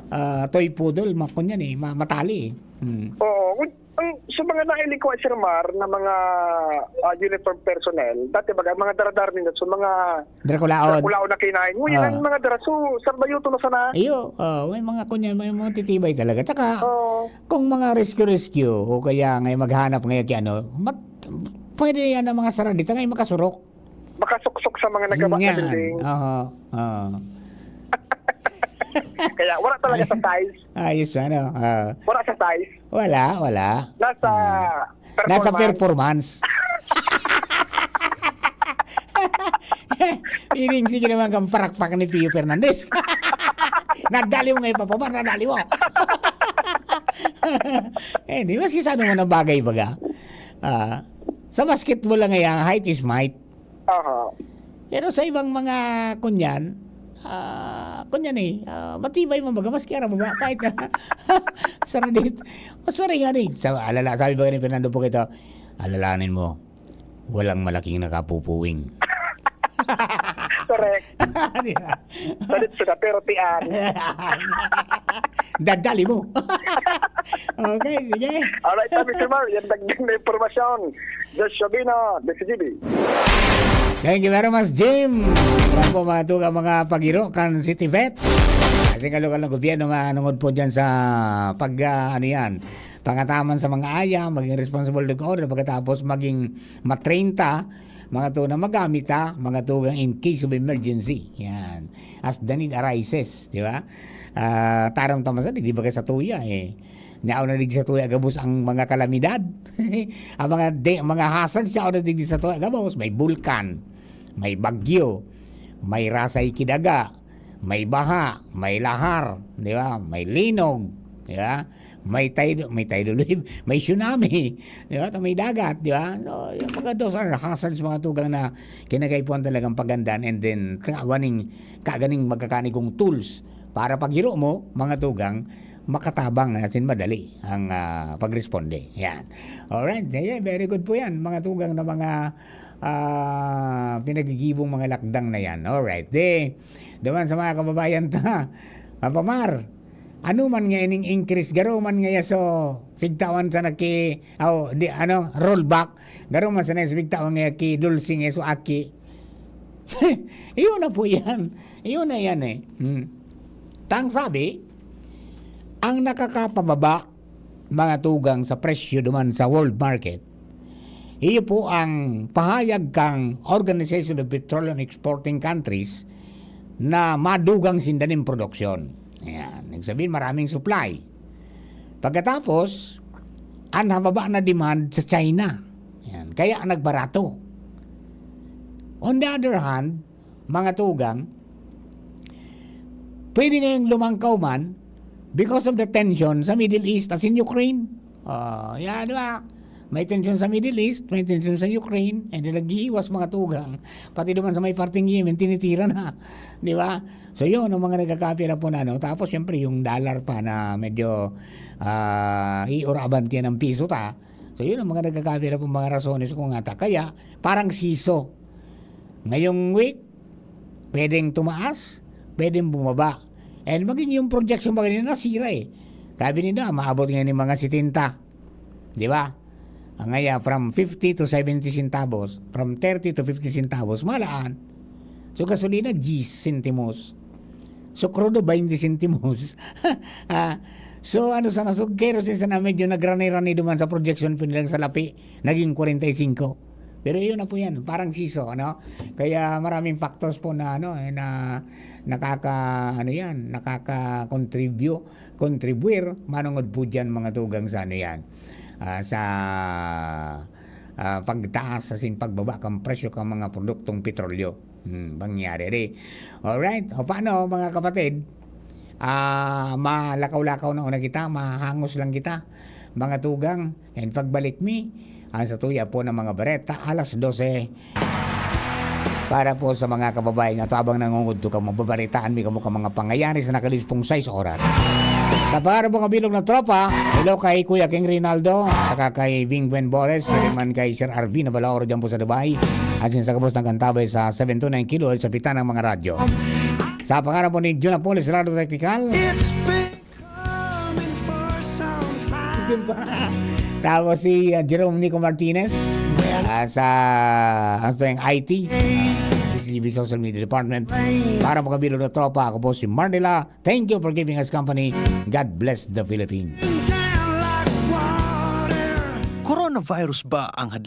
ah, toy poodle, mga kunyan eh, ma- matali eh. Hmm. Oo. Ang, sa mga nailikwa, Sir Mar, na mga ah, uniform personnel, dati baga, mga daradar nila, so mga Draculaon. Draculaon na kinain. Ngunyan, Ah. Ang mga dara, so, sarbayuto na sana. Iyo, ah, may mga kunyan, may mga titibay talaga. Tsaka, Oo. kung mga rescue-rescue, o kaya ngay maghanap ngay ki ano, mat- pwede yan ang mga saradita ngay makasurok. Makasuksok sa mga nagaba sa Yan. building. Oo, oo. Kaya wala talaga sa size. Ayos, ano? Ah, Wala sa size. wala, wala. Nasa Ah. Nasa performance. Performance. Piling, sige naman kang parakpak ni Pio Fernandez. Nadali mo ngay papababa, nadali mo. Eh, di, maski sa ano mo na bagay, baga. Ah, sa basketball lang ngay, ang height is might. Aha. Pero sa ibang mga kunyan, ah, kunyan eh, ah, matibay man baga, maski ara mababa pa ito. Saradit. Mas maray nga ni. Sa, alala, sabi ba ni Fernando Poquito, "Alalahanin mo, walang malaking nakapupuwing." Correct. Di ba? Salit suga, pero tiyan. Dadali mo. Okay, sige. Alright, Mister Mar, yan dagdag na impormasyon. Joshua Bino, D C G B. Thank you very much, Jim. Yan po, mga tugang, mga pagiro kan City Vet. Kasi kalukal ng gobyerno, manungod po dyan sa pag, ah, ano yan, pangataman sa mga aya, maging responsible to order, pagkatapos maging matrain ta, mga tugang, magamit ta, mga tugang, in case of emergency. Yan. As the need arises, di ba? Ah, taram tama sa, di ba, sa tuya, eh. Nao na digdi sa tuya gabos ang mga kalamidad. Ang mga de-, mga hazards, nao na digdi sa tuya gabos. May bulkan, may bagyo, may rasay kidaga, may baha, may lahar, di ba? May linog, di ba? May tidal, may tidal wave, may tsunami, di ba? May dagat, di ba? So, yung mga those are hazards, mga tugang, na kinagaipuhan talagang pagandaan, and then, kawaning, kaganing magkakanigong tools para paghiro mo, mga tugang, makatabang na sin madali ang, ah, pagresponde. Yan. Alright. Yeah, very good po yan, mga tugang, na mga, ah, pinagigibong mga lakdang na yan. Alright. Di, duman sa mga kababayan ta, Papa Mar, ano man nga ining increase, garo man nga yaso, pigtawan sa naki, aw, di, ano, rollback, garo man sa next pigtawan nga ki Dulce nga yaso aki. Iyon na po yan. Iyon na yan eh. Hmm. Tang sabi, ang nakakapababa, mga tugang, sa presyo duman sa world market, iyo po ang pahayag kang Organization of Petroleum Exporting Countries na madugang sinda nin produksyon. Ayan. Ibig sabihin, maraming supply. Pagkatapos, ang hababa na demand sa China. Ayan. Kaya nagbarato. On the other hand, mga tugang, pwede ngayong lumangkaw man because of the tension sa Middle East as in Ukraine. Ah, yan, di ba? May tension sa Middle East, may tension sa Ukraine, and then naghihiwas, mga tugang. Pati naman sa may parteng Yemen, tinitira na. Di ba? So, yun, ang mga nagkakapira po na, ano. Tapos, siyempre, yung dollar pa na medyo, ah, iuraban tiyan ng piso ta. So, yun ang mga nagkakapira po, mga rasones kung ata. Kaya, parang siso. Ngayong week, pwedeng tumaas, pwedeng bumaba. And maging yung projection pa kanina, nasira eh. Sabi nila, maabot ngayon yung mga setenta. Di ba? Ang ngaya, from fifty to seventy centavos, from thirty to fifty centavos, malaan. So, gasolina, diyes sentimos. So, krudo, baynte sentimos. Ah, so, ano sana, so, kerosene sana medyo nagrani-rani duman sa projection po nilang salapi, naging kwarenta y singko. Pero yun na po yan, parang siso, ano? Kaya maraming factors po na, ano, eh, na nakaka-, ano yan, nakaka-contribute, contribuir, manungod po dyan, mga tugang, sa ano yan, ah, sa, ah, pagtaas sa sin pagbaba kang presyo kang mga produktong petrolyo. Hmm, pangyari di. Alright, o paano, mga kapatid? Ah, malakaw-lakaw na una kita, mahangos lang kita, mga tugang. And pagbalik mi, ang sa tuya po ng mga bareta, alas dose. Para po sa mga kababayan nga to, abang nangungudto ka, mababaritaan mi kamo ka mga pangayari sa nakalispong sais oras. Sa pangarap po nga bilog na tropa, hello kay Kuya King Rinaldo, saka kay Bing Buen Bores, man kay Sir Arvin Nabalao, dyan po sa Dubai. At sin sa gabos ng kantabay sa seven two nine Kilo sa pitan ng mga radyo. Sa pangarap po ni Jun Apolis, Lado Technical. It's been coming for some time. Yun pa. Tapos si, ah, Jerome Nico Martinez, ah, sa, ano to, yung I T, ah, S G B Social Media Department. Para po kabilog na tropa, ako po si Marnela. Thank you for giving us company. God bless the Philippines. Coronavirus ba ang hadlang?